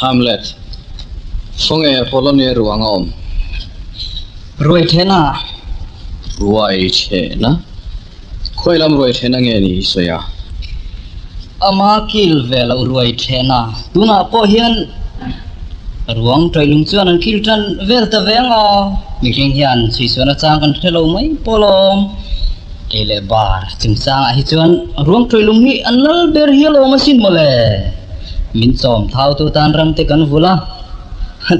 Hamlet, khawnge Polonia ruang a awm? Ruai thehna. Ruai thehna? Khawi lam ruai thehna nge ni i sawi a? Ama kil ve loh ruai thehna. Tunah pawh hian ruang ṭailung chuan an kil ṭan vel ta ve ang aw. Mihring hian chhuihsuan achang kan hre lo mai pawh alawm. Ei leh bar chungchangah hi chuan ruang ṭailung hi an lal ber hi alawm asin mawle. Min chawm thau tu tan ram te kan vul a.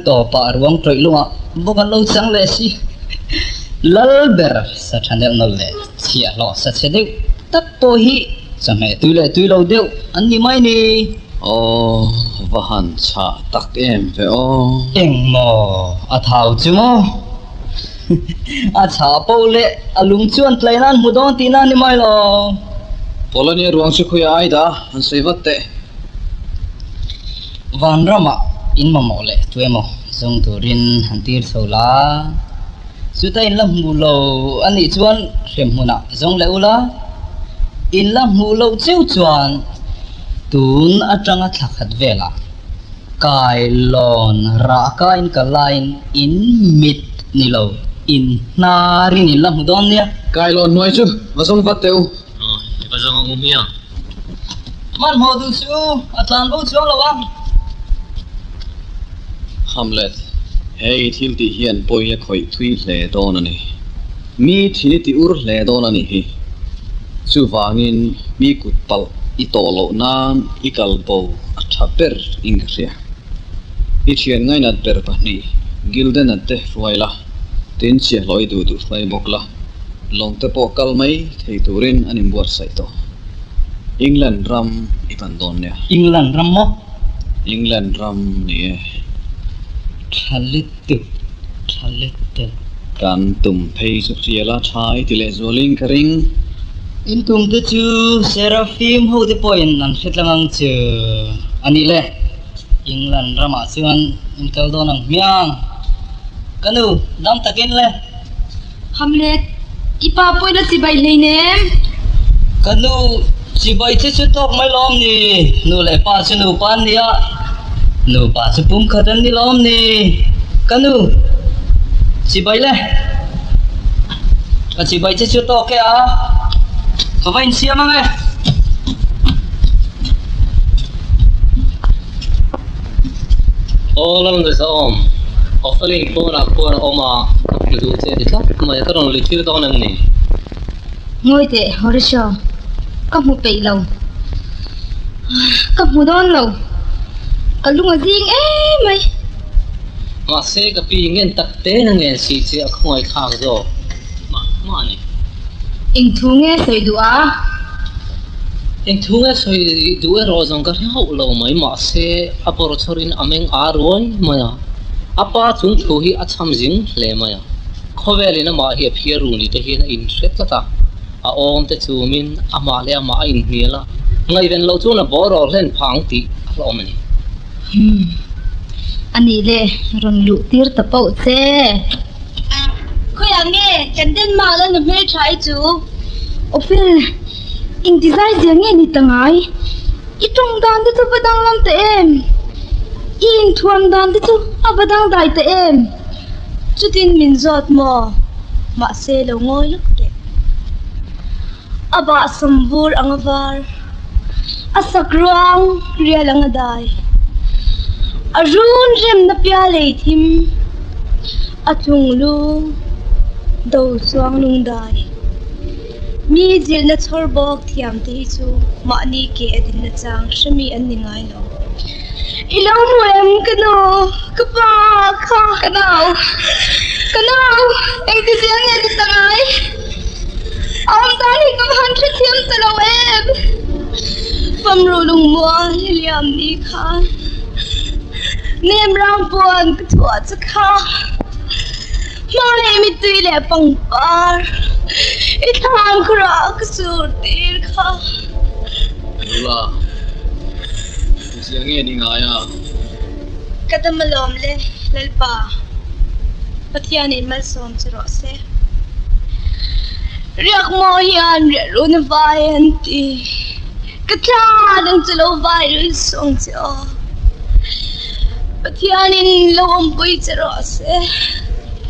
Tawpah ruang ṭailungah bawk an lo chang leh si. Lal ber. Sa tha neuh nawlh leh chhiah hlawh sa chhe deuh tak pawh hi chawhmeh tui leh tui lo deuh an ni mai ni. Aw, va han chhah tak em ve aw. Engmaw a thau chu maw? A chhah poh leh a lung chuan tlai nan hmu dawn tihna a ni mai lo. Pawlania ruang chu khawiah ai dah an sawi vat teh. Vanramah in mamawh leh tuemaw zawng turin han tir chho la. Chuta in la hmuh lo a nih chuan hrem hmunah zawng leh ula, in la hmuh loh cheu chuan tun atanga thla khat velah kailawn rahka in ka lain in mit ni lo in hnarin in la hmu dawn nia. Kailawn hnuai chu va zawng vat teh u. Aw, va zawng ang u hmiang. Hmanhmawh duh chu a tlan bo chuang lo a. Hamlet, He i thil tih hian pawi a khawih thui hle dawn a ni. Mi thin i ti ur hle dawn a nih hi. Chuvangin mi kut palh i tawh loh nan i kal bo a tha ber in ka hria. I thian ngainat ber pahnih Gilden-a te hruai la, tin chiahhlawh i duh duh hruai bawk la, lawng te pawh kal mai thei turin an inbuatsaih tawh. England ram i pan dawn nia. England ram maw? England ram ni e. Tha lutuk, tha lutuk. Kan tum phei chu hrial a tha i ti leh zualin ka ring. In tum te chu Seraphim ho te pawhin an hre tlang ang chu a nih le. England ramah chuan in kal dawn ang hmiang. Ka nu, dam takin le. Hamlet, i pa pawhin a chibai hleinem. Ka nu, chibai che chu tawk mai lawm ni? Nu leh pa chu nupa an ni a, nupa chu pumkhat an ni lawm ni? Ka nu, chibai le. Ka chibai che chu tawk e a, ka va insiam ang e. Aw Lalngaihzawm, Ofelin pawnah khuan a awm a, ka hmu duh che ti tlat mai a, ka rawn lui tir dawn em ni? Ngawi teh Horatio, ka hmu peih lo. Ka hmu dawn lo, ka lung a zing em mai. Mahse ka pi ngen tak te na ngen si che a khawngaih thlak zawk mah mah a ni. Eng thu nge sawi duh a? Eng thu nge sawi duh erawh zawng ka hre hauh lo mai mahse a bawr chhawrin a meng ar ruai mai a, a pa chung thu hi a cham zing hle mai a. Khawvelin amah hi a phiar ru ni te hian a inhre tlat a, a awm te chumin amah leh amah a inhnial a, ngaihven loh chuan a bawr awr hlen phah ang tih a hlawm a ni. Umm, a nih le, rawn luh tir ta pauh che. Khawiah nge kan Denmark la nu hmeltha i chu? Ophel, engti zai zia nge ni ta ngai? I tawng dan te chu va danglam ta em? I inthuam dan te chu a va dangdai ta em? Chutin min zawt maw? Mahse lo ngawi lawk teh. A bah sawmvur ang a var. A sak ruang rial ang a dai. A run remna pia lei thim. A tlung lu do chuang lung dai. Mi zilhna chhawr bawk thiam te hi chu mahni ke a dinna chang hremi an ni ngai lo. I lo hmu em ka nu, ka pa kha. Ka nau, ka nau, engti zia nge ni ta ngai? A awm dan hi ka va han hrethiam ta lo em? Famru lungmual i liam ni khan nem rang puan ka thuah che kha. Hmangaih mittui leh pangpar i thlan khurah ka sur tir kha. Nula, engzia nge ni ngai a? Ka dam alawm le, Lalpa, Pathianin malsawm che rawh se. Riak maw hian riah run a vai an ti. Ka thla dang chu lo vai rui sawng che aw. Pathianin lo awmpui che rawh se.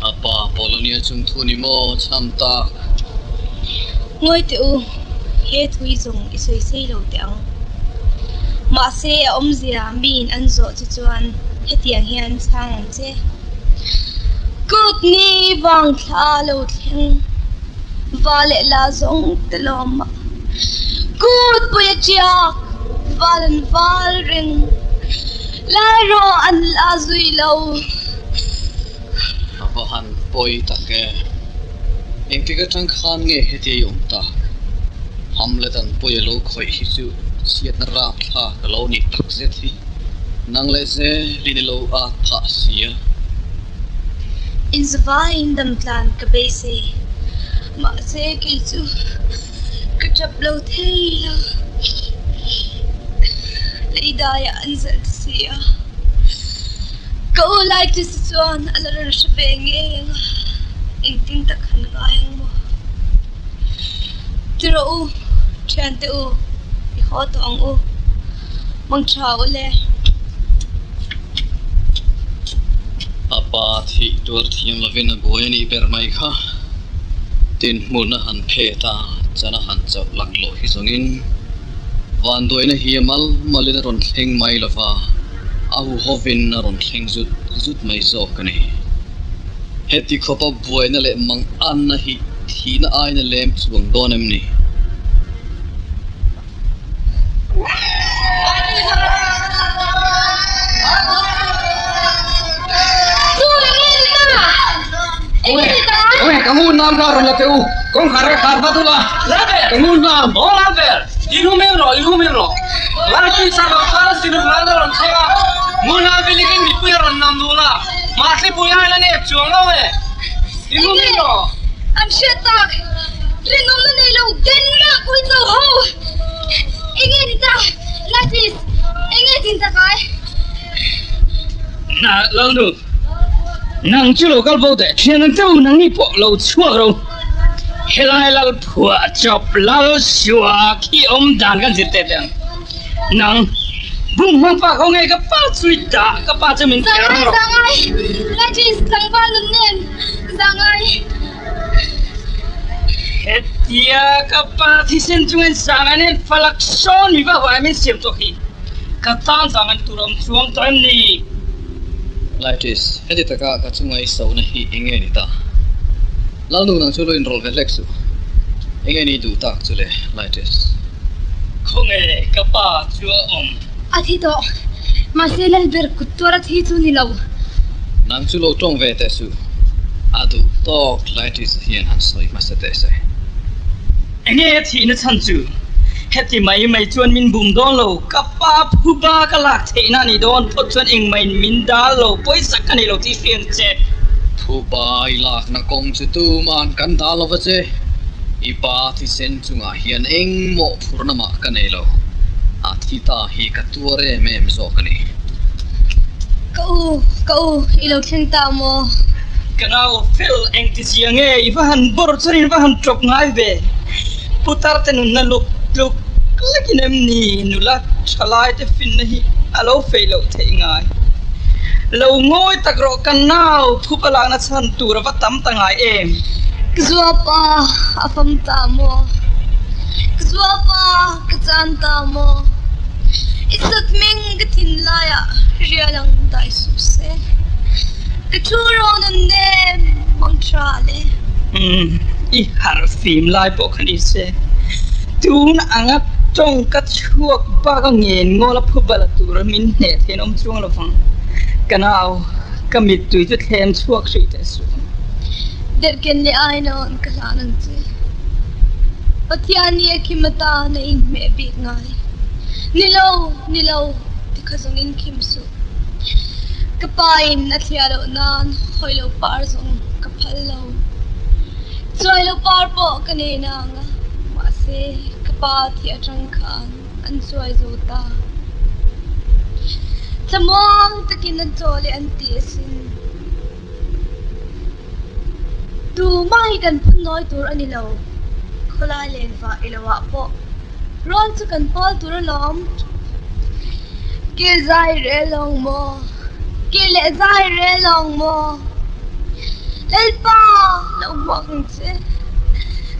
A pa Polonia chung thu ni maw chham tak. Ngawi teh u, he thui zawng i sawi sei lo teh ang. Mahse a awmzia miin an zawh che chuan hetiang hian chhang ang che. Kut ni vang thla lo thleng va leh la zawng te lawm a. Kut pui a tiak val an val reng lai rawh an la zui lo. A va han pawi tak e. Engtik atang khan nge heti i awm tak? Hamlet an pawi a lo khawih hi chu chhiatna rapthlak a lo ni tak zet hi. Nang leh zelin i lo at phah sia. Inzavaiin damtlan ka beisei. Mahse kei chu ka tap lo thei lo. Leidaiah an zalh ta si a. Ka u Laitisa chuan a la rawn hre ve ngei ang a, engtin tak han ngai ang maw? Ti rawh u, thiante u, i haw tawh ang u. Mang tha u le. A pa thih tuar thiam lovin a buai a nih ber mai kha. Tin hmunna han phet a, chan a han chauh laklawh hi zawngin vanduaina hi a mal malin a rawn thleng mai lova, a huhovin a rawn thleng zut zut mai zawk a ni. Heti khawpa buaina leh manganna hi thihna aina lem chuang dawn em ni? Ka ngun nam kha rawn la teh u, kawngkhar ka khar vat ula, ka ngun nam. Aw Lalber, i hum em rawh, i hum em rawh. Lalpui Sabbath khan a sinuk nan a rawn thleng a, ngun nam vilikin mipui a rawn nam dul a, mahse pui aiin a nep chuang lo e, i hum em rawh. An hriat tak, rinawmna nei lo Denmark uicho ho! Enge ni ta, Latis, enge tin tak ai? Na, Lalnu, nang chu lo kal bo teh, thian an cheu nang ni pawh lo chhuak ro. Helai lal phuah chawp lal sua khi awm dan kan zir teh teh ang. Nang, bung hmang pa kho nge ka pa chu i dah, ka pa chu min kher ang rawh. Zangai, Zangai, Latis, tlangval nun nen, Zangai. Hetia ka pa thisen chungin sangan hian falak sawn mi va huai min siam tawh hi. Ka tan sangan tur a awm chuang tawh em ni? Laitis, heti taka ka chunga i sona hi eng nge ni ta? Lalnu nang chu lo inrawlh ve hlek suh. Eng nge ni duh tak chu le, Laitis? Khawnge ka pa chu a awm? A thi tawh. Mahse Lalber kut tuar a thi chu ni lo. Nang chu lo tawng ve teh suh. A duh tawk Laitis hian han sawi hmasa teh se. Enge a thihna chhan chu? Heti mai mai chuan min bum dawn lo. Ka pa phuba ka lak theihna a nih dawn phawt chuan engmah in min dal lo, pawisa ka nei lo tih hriat ang che. Phuba i lakna kawng chu tuman kan dal lo va che. I pa thisen chungah hian engmawh phurna mah ka nei lo. A thi ta hi ka tuar em em zawk a ni. Ka u, ka u, i lo thleng ta maw? Ka nau fel engti zia nge i va han bawr chuan in va han tawp ngai ve. Putar te nunna luk tluk lekin em ni nula thalai te finna hi a lo fei loh theih ngai. Lo ngawi tak rawh ka nau phup a lakna chhan tur a va tam ta ngai em. Ka zuapa a fam ta maw? Ka zuapa ka chan ta maw? I sut hming ka thinlaiah rial ang dai suh se. Ka thu rawn an nem mang tha le. Umm, i harh fim lai pawh kha ni se. Tun anga tawng ka chhuak bak a ngen ngawl a phu bala tur a min hneh thein awm chuang lo vang. Ka nau, ka mittui chu thlem chhuak hrih teh suh. Derhken leh ainawn ka hlan ang che. Pathian i a khim atan a inhmeh bik ngai. Ni lo, ni lo, ti kha zawng in khim suh. Ka pa in a thliah loh nan hawi lo par zawng ka phal lo. Chuai lo par pawh ka nei nang a, mahse ka pa thi atang khan an chuai zo ta. Thlamuang takin an chaw leh an ti asin. Tumah hi kan phun nawi tur a ni lo, khawlai len vah i lo ah pawh Rual chu kan pawl tur alawm. Ke zai rel awng maw? Ke leh zai rel awng maw? Lalpa, lo hmuak ang che.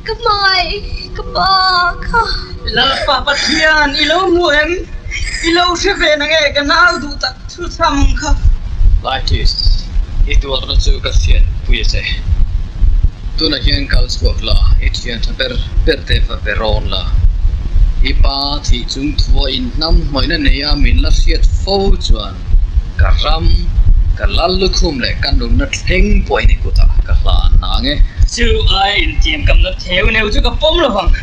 Ka hmangaih, ka pa kha. Lalpa Pathian, i lo hmu em? I lo hre ve na nge ka nau duh tak thu chham kha? Laitis, i tuarna chu ka hriat pui a che. Tunah hian kal chhuak la, i thian tha ber ber te va be rawn la. I pa thih chung thua in hnam hnawihna neia min la hriat fo chuan ka ram, ka lal lukhum leh ka nunna thleng pawh in i kutah ka hlan nang e. Chu ai intiamkamna theu neu chu ka pawm lo vang.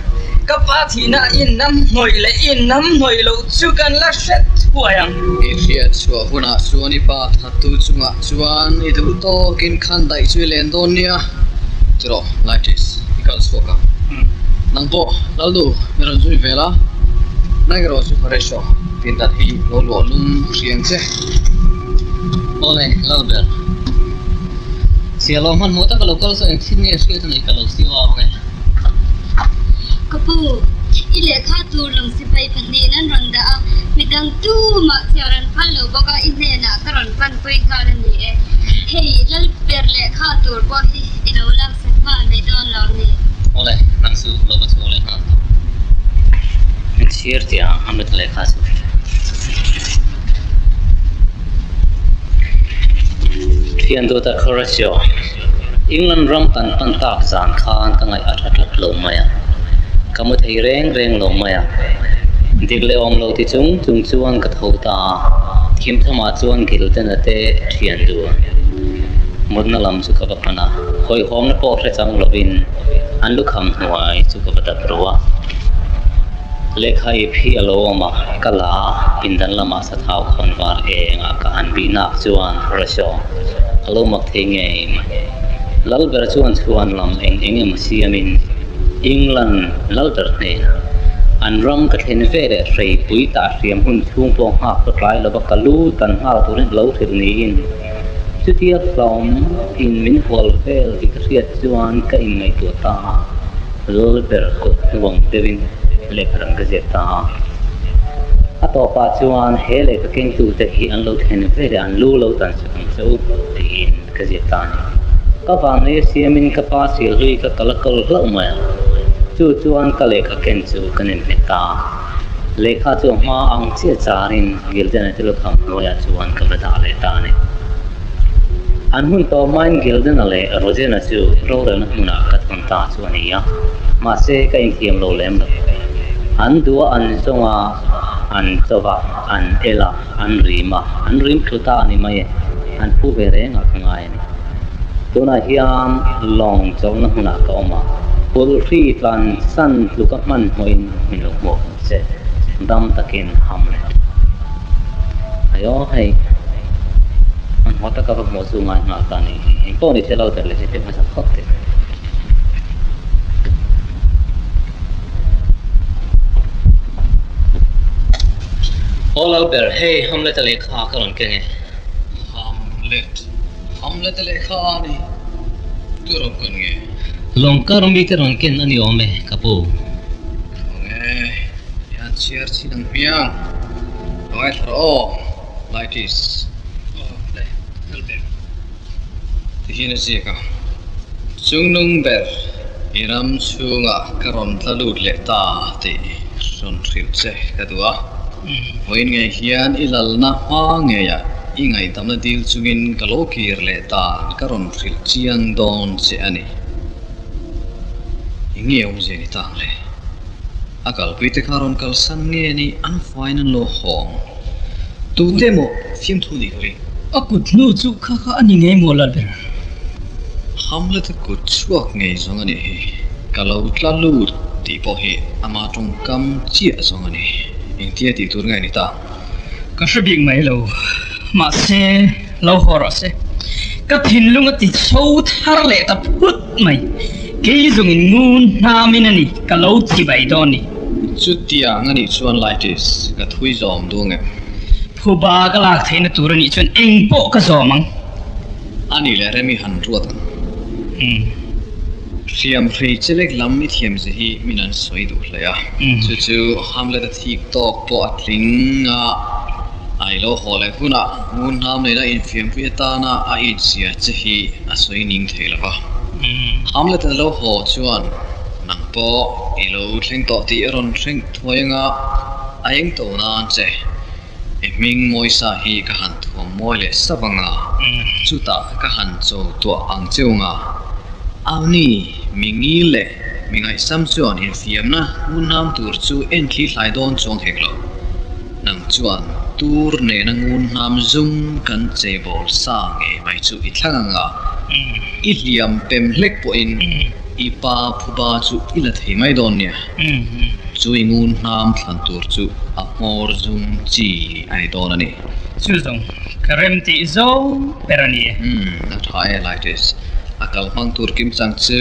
Ka pa thihna in hnam hnawih leh in hnam hnawih loh chu kan la hret thuai ang. I hriat chhuah hunah chuan i pa thattu chungah chuan i duh tawkin khan daih chu i len dawn nia. Tiraw, Laitis, i kal chhuak ang. Nang pawh Lalnu mi rawn zui vel a, nang erawh chu Horatio pindan hi lo luah lum hriang che. Awle, Lalber. Chhia lo hmanhmawh taka lo kal saw eng thil nge hriat a neih ka lo siau ang e. Ka pu, i lehkha tur lawng sipai pahnihin an rawn dah a, midang tumah chhiar an phal lo bawk a, i hnenah ka rawn panpui nghal a ni e. Hei, Lalber lehkha tur pawh hi i lo laksak nghal mai dawn lo ni. Awle, nang chu lo va chhuak leh nghal tawh. Min chhir tih a, a mit lehkha chu. Thian duhtak Horatio, England ram kan pan tak zan khan ka ngaih a tha tlat lo mai a, ka mu thei reng reng lo mai a. Dik leh awm lo ti chung chung chuan ka tho ta a, thim thamah chuan Gilden-a te thian duh mutna lam chu ka va pan a, hawihhawmna pawh hre chang lovin an lukham hnuai chu ka va dap ro a. Lehkha ip hi a lo awm a, ka la a, pindan lamah sathau khawn var engah ka han bih nak chuan Horatio a lo mak thei ngei mai. Lalber chuan chhuan lam eng eng emaw siamin England Lalber hnenah an ram ka thlen ve leh hreipui tah hriam hun chhung pawh nghak ka tlai lova ka lu tan nghal turin a lo hrilh niin chutia hlawm in min hual vel tih ka hriat chuan ka inngaihtuah ta a. Lalber kut hnuang deuhin lehkha rang ka ziak ta a. A tawpah chuan he lehkha kengtute hi an lo thlen ve leh an lu lo tan sak ang che u tiin ka ziak ta a ni. Ka vanglei a siamin ka pa sil hlui ka kal a kawl hlauh mai a. Chu chuan ka lehkha ken chu ka nem nghet ta. Lehkha chu a hma ang chiah charin Gilden-a te lukham hnuaiah chuan ka va dah leh ta a ni. An hun tawh hmain Gilden-a leh Rogen-a chu rorelna hmunah ka thawn ta chu a ni a, mahse ka inthiam lo lem lo. An duh a an zawng a, an cho va, an el a, an rim a, an rim thlu ta a ni mai e, an phu ve reng ah ka ngai a ni. Tunah hian lawng chawlhna hmunah ka awm a, pulhri tlan san tluka hmanhmawhin min lo hmuak ang che, dam takin Hamlet. Aiaw hei, hmanhmawh taka va hmuh chu ngai nghal ta a ni hi, engpawh ni se lo der leh si te hmasa phawt teh. Aw Lalber, hei Hamlet-a lehkha ka rawn keng e. Hamlet, Hamlet-a lehkha a ni. Tu rawn ken nge? Lawngkar mite rawn ken a ni awm e, ka pu. Awm e, i han chhiar chhin ang hmiang. Ka ngaithla rawh aw, Laitis. Aw, le, Lalber. Ti hian a ziak a, Chungnung ber i ram chhungah ka rawn tla lut leh ta tih rawn hrilh che ka duh a. Vawiin ngei hian i lalna hma ngeiah i ngaihdamna dil chungin ka lo kir leh tan ka rawn hrilh chiang dawn che a ni. Eng nge awmzia ni tang le? A kalpuite kha rawn kalsan nge ni an faiin an lo hawng? Tute maw fiamthu ni ka ring? A kut hnu chu kha kha a ni ngei maw Lalber? Hamlet a kut chhuak ngei zawng a nih hi. Ka lo tla lut tih pawh hi ama tawngkam chiah zawng a ni. Engtia tih tur nge ni ta? Ka hre bik mai lo. Mahse, lo haw rawh se. Ka thinlung a ti chho thar leh ta phut mai. Kei zawngin ngun hnamin a ni ka lo chibai dawn ni. Chutiang a nih chuan Laitis, ka thui zawm duh ang em? Phuba ka lak theihna tur a nih chuan eng pawh ka zawm ang. A nih leh Remi han ruat ang. Hriam hrei chelek lam i thiam ze hi min an sawi duh hle a. Chu chu Hamlet a thik tawk pawh a tling a, a i lo haw leh hunah ngun hnam nena infiampui atana a inzia che hi a sawi ning thei lo va. Hamlet a lo haw chuan Nang pawh i lo thleng tawh tih a rawn thleng thuai anga a eng to nan che. I hming Mawisa hi ka han thuam mawi leh sap anga chutah ka han cho tuah ang cheu anga Auni mi ngil leh mi ngaihsam chuan infiamna ngunhnam tur chu en thli hlai dawn chuang hek lo. Nang chuan tur nena ngunhnam zum kan cheibawl sa ngei mai chu i thlang anga i hliam pem hlek pawhin I pa phuba chu i la thei mai dawn nia. Chu i ngun hnam thlan tur chu a hmawr zum chi a ni dawn a ni. Chu zawng ka rem tih zawng ber a ni e. Umm, a tha e Laitis. A kal hmang tur kim chang chu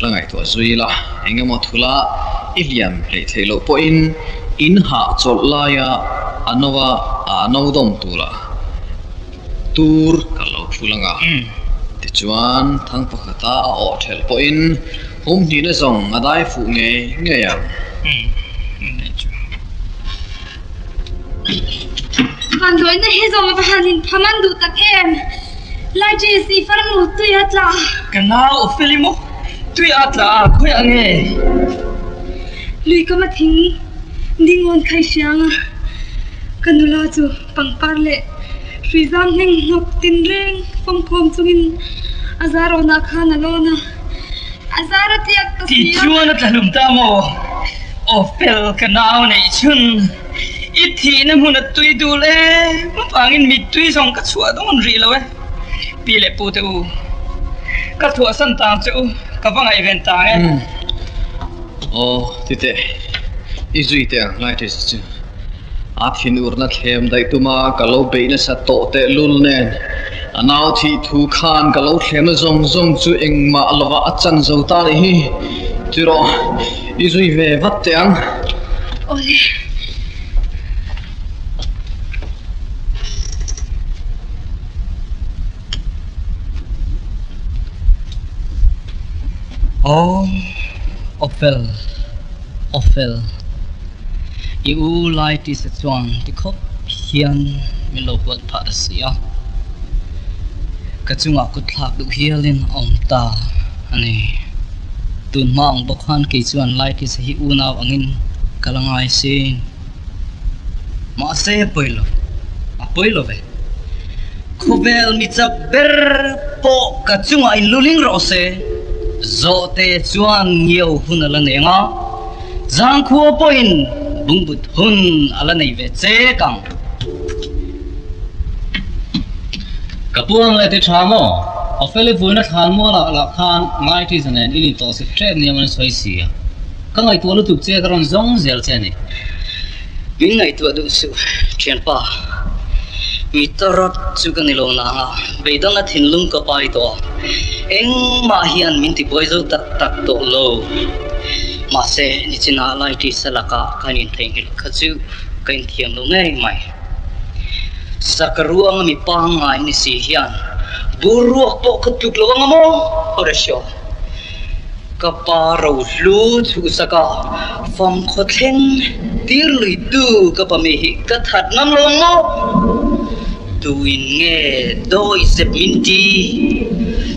la ngaihtuah zui la. Eng emaw thula i hliam hleih theih loh pawhin in hahchawlh laia a no a a no dawm tura Tur ka lo phul ang a, tichuan thang pakhata a awh thelh pawhin hum hnihna zawng a dai fuh ngei ngei ang. Vanduaina hi zawng a va han inpham an duh tak em? Laijis, i farnu tui a tla. Ka nau Opheli maw? Tui a tla a, khawiah nge? Lui kam a thing dingawn khai hriang a, ka nula chu. Pangpar leh hruizam hneng hnawk tinreng fawmkhawm chungin a zar awnah khan a lawn a, a zar a tliak ta si a. Tichuan a tlahlum ta maw? Aw fel ka nau neih chhun, i thihna hmun a tui dul em avangin mittui zawng ka chhuah dawn rih lo e. Pi leh pu te u, ka chhuahsan tang che u, ka va ngaihven tang e. Aw titeh, i zui teh ang Laitris chu. A thinurna thlem daih tuma ka lo beih nasa tawh tehlul nen a nau thih thu khan ka lo thlemna zawng zawng chu engmah lovah a chan zo ta nih hi. Churaw, i zui ve vat teh ang. Awle. Aw, Ophel, Ophel. I u lai tisa chuan ti khawp hian min lo huat phah ta si a, ka chungah kut thlak duh hialin a awm ta a ni. Tun hma ang bawk khan kei chuan Laikisa hi unau angin ka la ngai sin. Mahse a pawi lo, a pawi lo ve. Khawvel mi chak ber pawh ka chungah in luling rawh se. Zawhte chuan ngiau hun a la nei ang a, zangkhua pawhin bungbut hun a la nei ve chek ang. Ka pu ang leh ti tha maw? Ofeli vuina thlan mualah lah khan Ngaitisa nen in intawhsik ṭep nia an sawi si a, ka ngaihtuah lutuk che ka rawn zawng zel che a ni. Min ngaihtuah duh suh, ṭhianpa. Mi tarat chu ka ni lo nang a, beidawna thinlung ka pai tawh a, engmah hian min tibuai zo tak tak tawh lo. Mahse, nichinah Laitisa lakah kan intheihnghilh kha chu ka inthiam lo ngei mai. Sakaruanga mi pangngai ni si hian bur ruak pawh ka tluk lo anga maw? Horatio, Ka pa rohlu chhuhsak a, fam khawthleng tir lui tu ka pa mi hi ka that ngam lo ang maw? Tuin nge dawi zep min ti?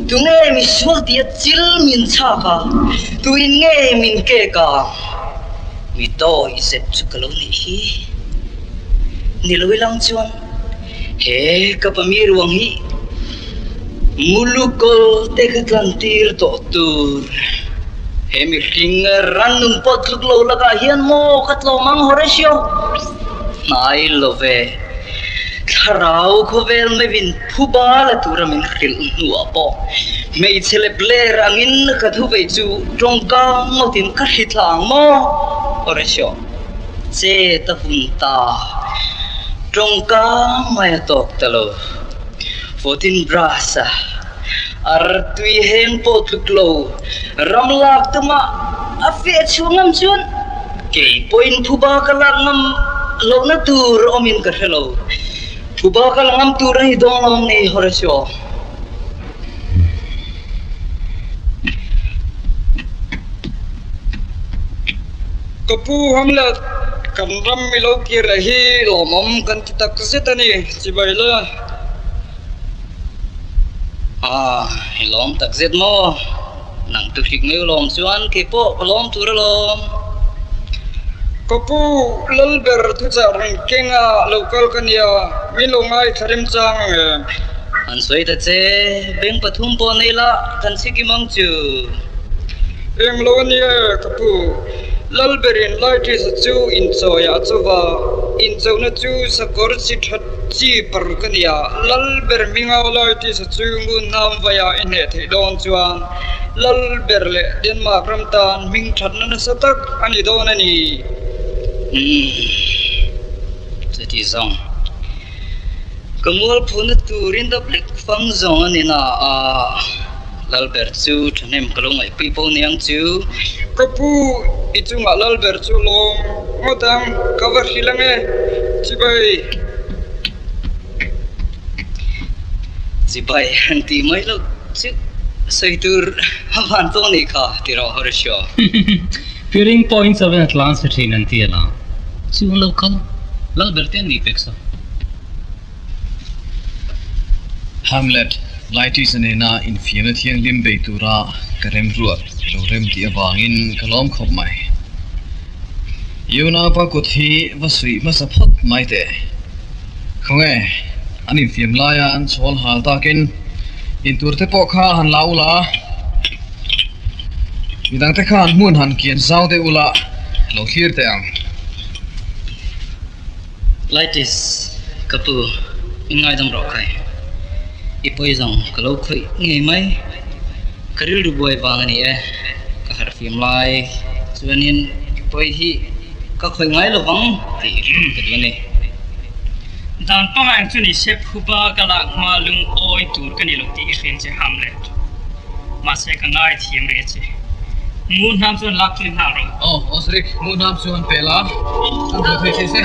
Tunge misual tia chil min chhak a, tuin nge min kek a? Mi dawi zep chu ka lo nih hi. Ni lo ilang chuan he ka pami ruang hi Mulukol te kha tlan tir tawh tur. He mihring rannung pawh tluk lo lakah hian maw ka tlawm ang Horatio? Hnai lo ve. Thlarau khawvel meuhin phuba la tura min hrilh hnuah pawh hmeichhe leh Blair angin ka thu vei chu tawngka ngawtin ka hri thla ang maw Horatio? Che ta hun ta. Tawngka mai a tawk ta lo. 14 brass a ar tui heng pawh tluk lo ram lak tuma a feh chhuah ngam chuan kei pawhin phuba ka lak ngam lohna tur awmin ka hre lo. Phuba ka la ngam tur a ni dawn lo ang ni Horatio. Ka pu Hamlet, kan ram i lo kir leh hi lawmawm kan ti tak zet a ni, chibai la. Ah, i lawm tak zet maw? Nang tu hrik ngei lawm chuan kei pawh ka lawm tur alawm. Ka pu, Lalber thuchah rawn kenga lo kal ka nia, min lo ngaithla remchang ang em? An sawi ta che, beng pathum pawh nei la kan chhikim ang chu. Eng lo a nia e, ka pu. Lalberin Laitisa chu inchawiah a chauva, inchauhna chu sakawr chi that chi paruk a nia. Lalber hminga Laitisa chu ngun nam vaia i hneh theih dawn chuan Lalber leh Denmark ram tan hming thatna nasa tak a ni dawn a ni. Umm, chuti zawng. Ka mualphuna turin dap lek fang zawng a ni na a, Lalber chu thahnem ka lo ngaihpui pawh niang chu. Ka pu, i chungah Lalber chu lawm ngawt ang, ka va hrilh ang e, chibai. Chibai han tih mai loh chu sawi tur a van tawh anih kha ti rawh Horatio. Piring pawhin chawen a tlan si thin an ti a la, chu an lo kal Lalber te an nih pek sa. Hamlet, Laitisa nena infiamna thianghlim bei tura ka remruat lo rem tih avangin ka lawm khawp mai. I unaupa kut hi va suih hmasa phawt mai teh. Khawnge, an infiam laia an chawl hal takin intur te pawh kha han la ula, midangte khan hmun han kian zau deuh ula lo thlir teh ang. Laitis, ka pu, in ngaidam rawh khai. I pawi zawng ka lo khawih ngei mai. Ka rilru buai vang a ni e, ka harhfim lai chuanin i pawi hi ka khawih ngai lo vang tih hrilh ka duh a ni. Dan pangang chu ni se phuba ka lak hma lungawi tur ka ni lo tih i hriat che Hamlet. Mahse ka ngaithiam rih a che. Ngun hnam chuan lak tir nghal rawh. Aw, Osric, ngun hnam chu an pe la, an hmu thei thei se.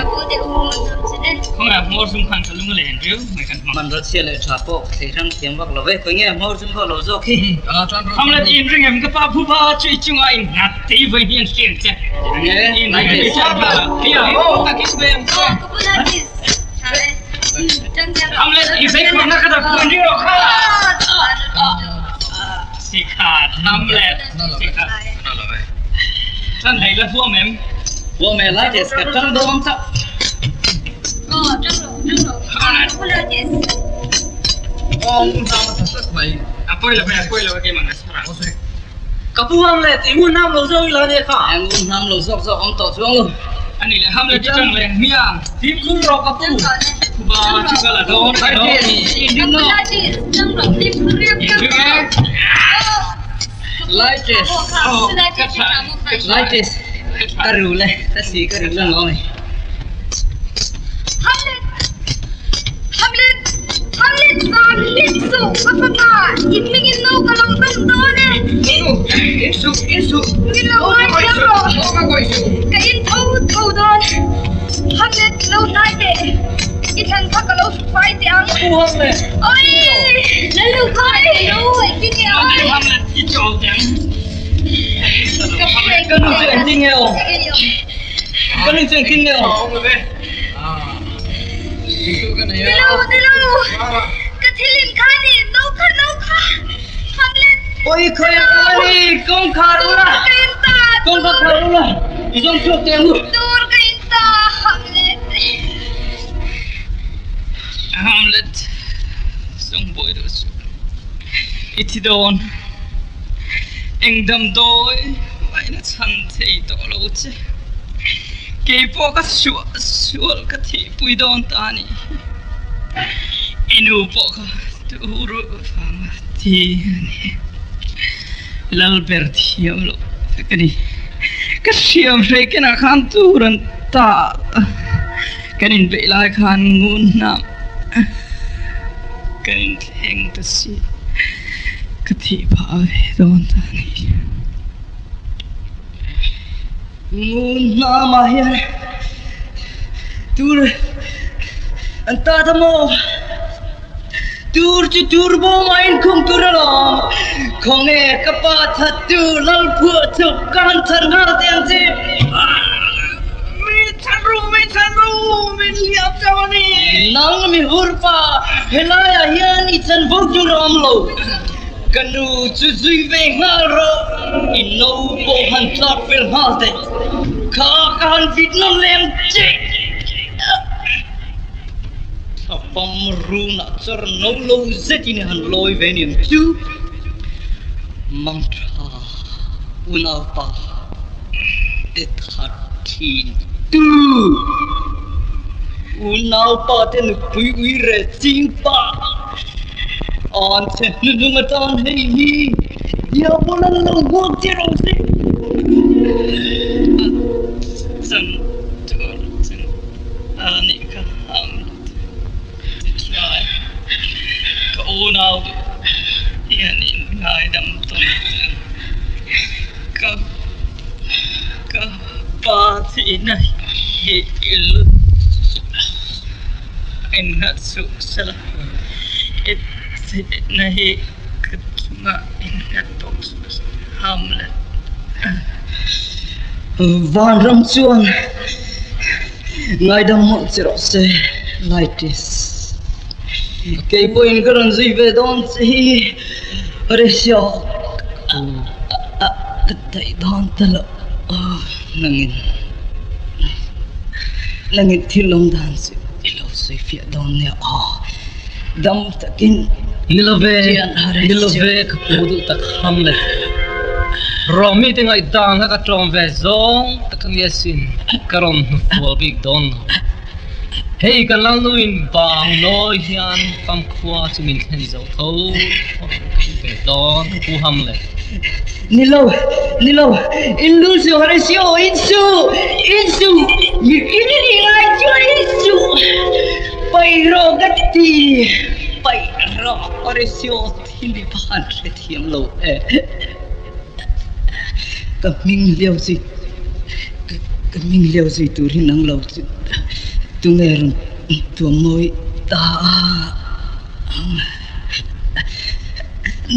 Khawngaih hmawr zum khan ka lung a len riau mai kan hmang. Hmanraw chhia leh tha pawh thei hrang thiam vak lo ve, khawi nge hmawr zum kha lo zawk hi. Hamlet in ring em ka pa phuba chu i chunga in nghat te i vawi hnian hriang che. Ring e, Ring e. Hamlet i zei khawrna ka rak tuan rih rawh kha. Sikhat Hamlet. Sikhat. Ṭan hlei la huam em? Huam e, Laites, ka ṭang dawn chauh. Aw, ṭang rawh, ṭang rawh. Ka pu Laites. Aw, ngun hnam a tha sat mai. A pawi lo ve, a pawi lo e, keimah ka chhar ang. Ka pu Hamlet, i ngun hnam lo zawk i la nia kha. Ngun hnam lo zawk zawk awm tawh chuang lo. A nih leh Hamlet i ṭang leh hmiang. Fimkhur rawh ka pu. Khuba chu ka la dawn ka dawn. Laites, ṭang rawh, fimkhur riap riap rawh. Laites, Laites, ka ru le, ka si ka ru le ngawng e. Hamlet, Hamlet, Hamlet zan hlim suh ka fapa, i hmingin no ka lo dawm dawn e. In suh, in suh. Min lo ngaithiam rawh, ka in tho tho dawn. Hamlet, lo hnai teh, i thlan kha ka lo fai teh ang. Pu Hamlet. Oi! Lallukhai, engtin nge oi? Hamlet, i chawl teh ang. Ka nu chu engtin nge aw? Ka nu chu engtin nge aw? Nilo, nilo! Ka thil in kha ni, no kha, no kha! Hamlet! Oi khawi a kal a ni, kawngkhar ula! Tur ka in ta! Kawngkhar khar ula, i zawng chhuak teh ang u! Tur ka in ta, Hamlet! Hamlet, zawng buai deuh chu i thi dawn. Eng damdawi maina chhan thei tawh lo che. Kei pawh ka suah sual ka thihpui dawn ta a nih hi. I nu pawh kha tur vanga thi a ni. Lalber thiam loh vek a ni. Ka hriam hrei kenah khan tur an ta a, kan inbeih lai khan ngun hnam kan inthleng ta si. Ka thih phah ve dawn ta a ni. Ngun hnamah hian tur an ta ta maw? Tur chu tur bawmah inkhung tur alawm. Khawnge ka pa thattu Lalphuah chu ka han chhan nghal teh ang che. Min chhan ru, min chhan ru, min hliam chauh a ni. Nang mi hurpa, helaiah hian i chanvo tur a awm lo. Ka nu chu zui ve nghal rawh, i no pawh han tlak fel nghal teh. Kha ka han vit nawn leh ang che. Thla pam runah char no lo zetin i han lawi ve niang chu. Mangtha unaupa te that thin tu. Unaupa te nupui ui reh ching pah. An che hnuhnung atan hei hi Diabol an lo huak che rawh se. A chan tur chu a nih kha Hamlet ti thlai. Ka unau duh hian in ngaidam tawn che ang. Ka ka pa thihna hi i lut Engah suh sela, i thihna hi ka chungah engah tawk suh se, Hamlet. Vanram chuan ngaidam mawlh che rawh se, Laitis. Kei pawhin ka rawn zui ve dawn che hi Horatio ka daih dawn ta lo nangin. Langit thil awm dan chu i lo sawi fiah dawn nia aw. Dam takin Ni lo ve, thian a ni lo rei ve ka pu duh tak Hamlet. Rawmi te ngaihdan kha ka tlawm ve zawng tak a nia sin, ka rawn hnufual bik dawn lo. Hei kan lalnuin bang nawi hian famkhua chu min thlen zo tho ve dawn ka pu Hamlet. Ni lo, ni lo, in lu su Horatio, in su, in su, mihring i nih ngai chuan in su, paih rawh ka ti, paih rawh Horatio thil i van hrethiam lo e, ka hming hliau zui, ka hming hliau zui tur hi nang lo chu tunge rawn tuam mawi ta a ang.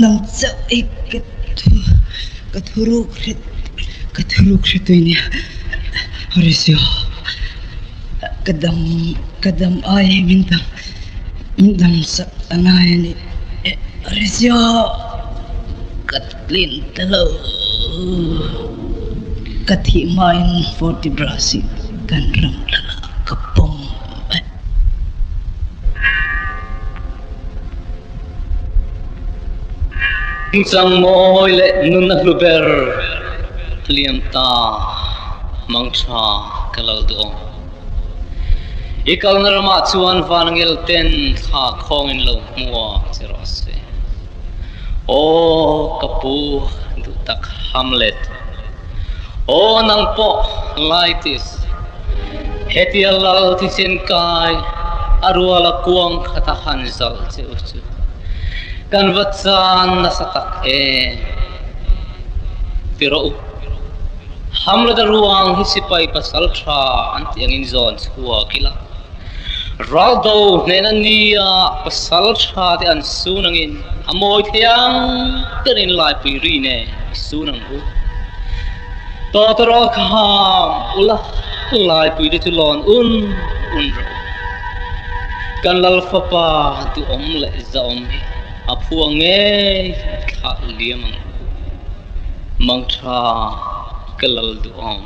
Nang chauh i ka thu ka thuruk hre ka thuruk hre tui nia Horatio ka dam ka dam ai hi min dam min dam sak a ngai a ni Horatio ka tlin ta lo. Ka thih hmain Fortibras hi kan ram lakah ka pawm e. Chang mawi leh nun a hlu ber liam ta mang tha ka lo duh awm. I kalna ramah chuan vanangel ten thla khawngin lo hmua che rawh se. Aw ka pu duh tak Hamlet. Aw nang pawh Laetis. Hetia lal thisen kai a ruala kuang khat a han zalh che u chu kan va chan nasa tak em? Ti rawh u. Hamlet-a ruang hi sipai pasal tha an tih angin zawn chhuak ila. Raldo hnena nia pasal tha te an sun angin a mawi thei ang terin laipui ri nen i sun ang u. Tawtawrawl kha ham ula laipui te chu lawn un un rawh u. Kan lal fapa duhawm leh zahawm hi a phua ngei thlah liam ang u. Mangtha ka lal duhawm.